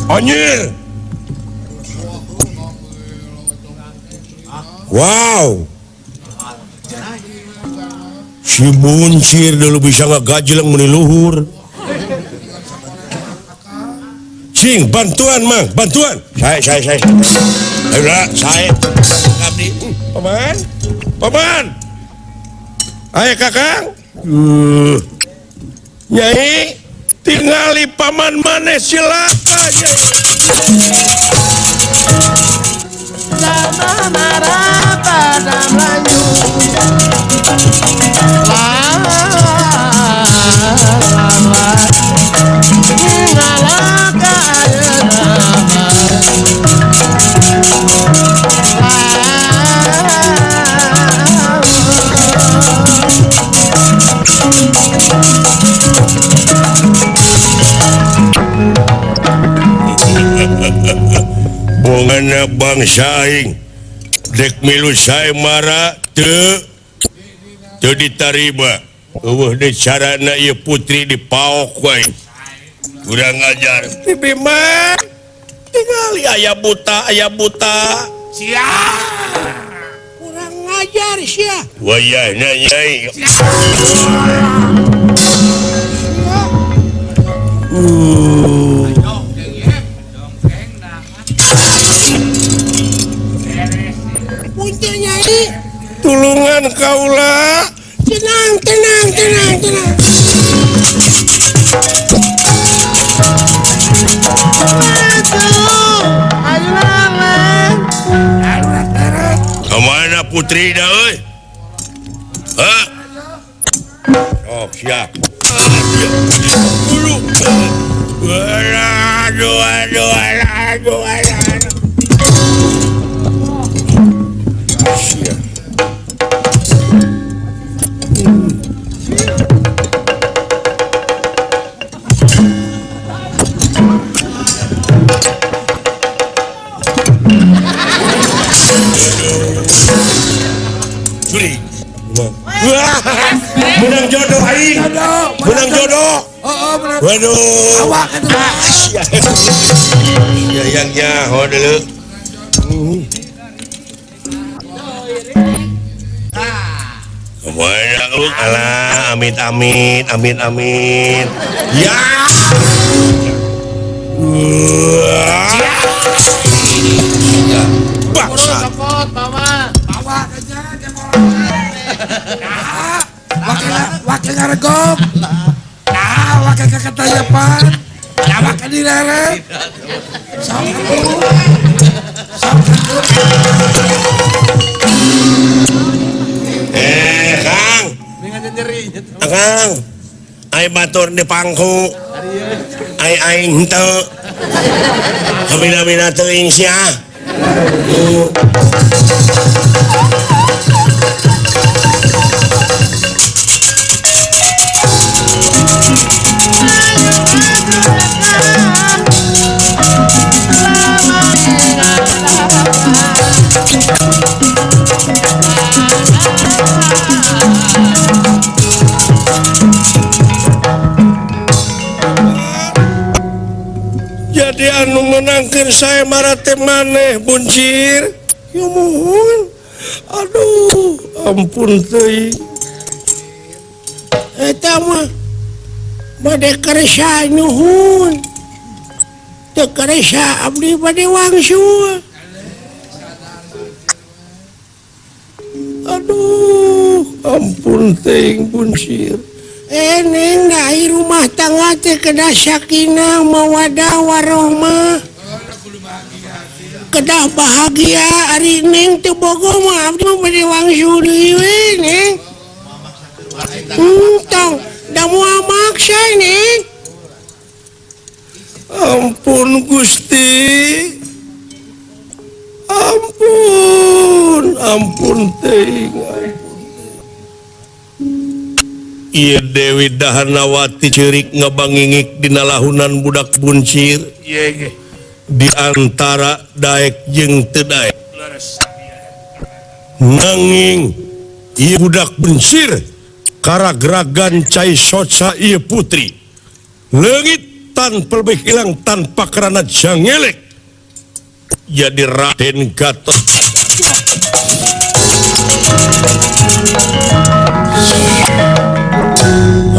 Anjir. Wow. Si buncir dulu bisa ngagajeleng meni luhur. Cing, bantuan mang, bantuan. Saya. Ayo saya. Abdi. Paman. Paman. Ayo kakang. Nyai, tingali paman maneh silaka nyai. Sama marah pada Melayu. Bongana bangsa aing dek milu sae mara teu teu ditarima. Eueuh deui carana ieu putri dipaok wae. Kurang ajar. Bibi mah tingali aya buta, aya buta. Sia. Kurang ajar sia. Wayahna nyai. Punten nyai. Tulungan kaula. Tenang, tenang, tenang, tenang. Kemana putri dah euy? Hah? Oh, siap. Aduh, aduh, aduh, aduh. Siap. Menang jodoh aing. Menang jodoh. Waduh. Awak itu. Ya yang nyaho dulu. Kemana lu? Alah, amit amit, amit amit. Ya. Bangsa. Wakil ngaregok. Nah, wakil kakatayapan. Nah, wakil dileret. Sok atuh. Sok atuh. Kang. Kang. Ai batur di pangku. Ai aing henteu. Kabina-bina teuing sia. Jadi anu menangkeun saya marate maneh buncir. Ya muhun. Aduh, ampun teuing. Eta mah bade karesa nuhun. Teu karesa abdi bade wangsul. Aduh, ampun teuing buncir. Neng da rumah tangga teh kedah sakinah mawadah warohmah. Kedah bahagia ari neng teu bogo mah abdi mah bade wangsul deui we neng. Tong da moal maksa neng. Ampun Gusti. Ampun, ampun teuing. Ieu Dewi Dahanawati ceurik ngabangingik dina lahunan budak buncir. Di antara daek jeung teu daek. Nanging ieu budak buncir karagragan cai soca ieu putri. Leungit tanpa lebih hilang tanpa karena jangelek. Jadi Raden Gatot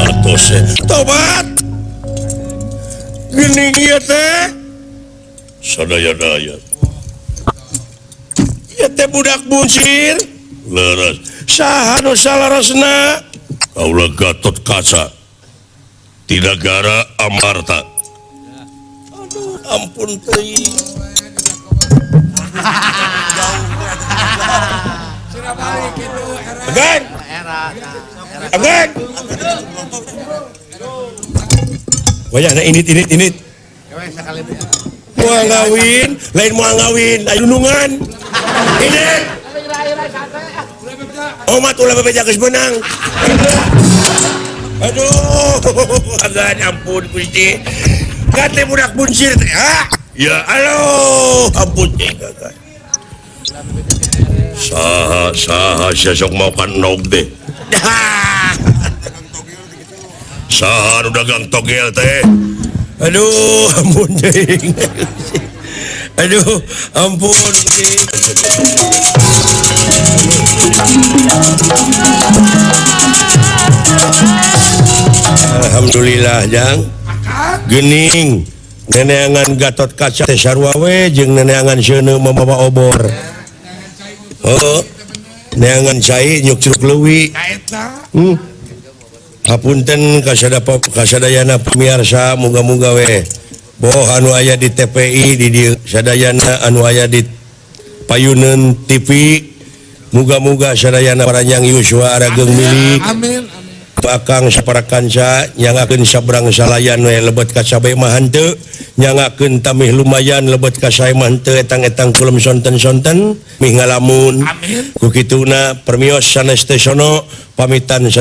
Atose tobat geuning ieu teh sadaya-daya ieu teh budak buncir leres saha nu salaresna kaula Gatot Kaca ti nagara Amarta. Aduh ampun teuing. Agan. Agan. Wayahna init. Moal ngawin, lain moal ngawin, ayunungan. Init. Omat ulah bebeja geus beunang. Aduh, agan ampun Gusti. Gate budak buncir teh, ha? Ya Allah, ampun teh gagal. Saha saha sia sok maokan nog teh. Saha nu dagang togel teh. Aduh, ampun teuing. Aduh, ampun teuing. Alhamdulillah jang. Geuning neneangan Gatot Kaca teh sarua we jeung neneangan seuneu mamawa obor. Heuh. Neangan cai nyuk curug leuwi. Hapunten kasadayana pamiarsa muga-muga we. Boh anu aya di TPI di dieu sadayana anu aya di Payuneun TV muga-muga sadayana paranjang yuswa arageung milik. Amin. Akang sapara kanca nyangakeun sabrang salayan we lebet ka sabe mah henteu nyangakeun tamih lumayan lebet ka sae mah henteu etang-etang kulem sonten-sonten mih ngalamun. Amin. Ku kituna permios sanes teh sono pamitan sanes.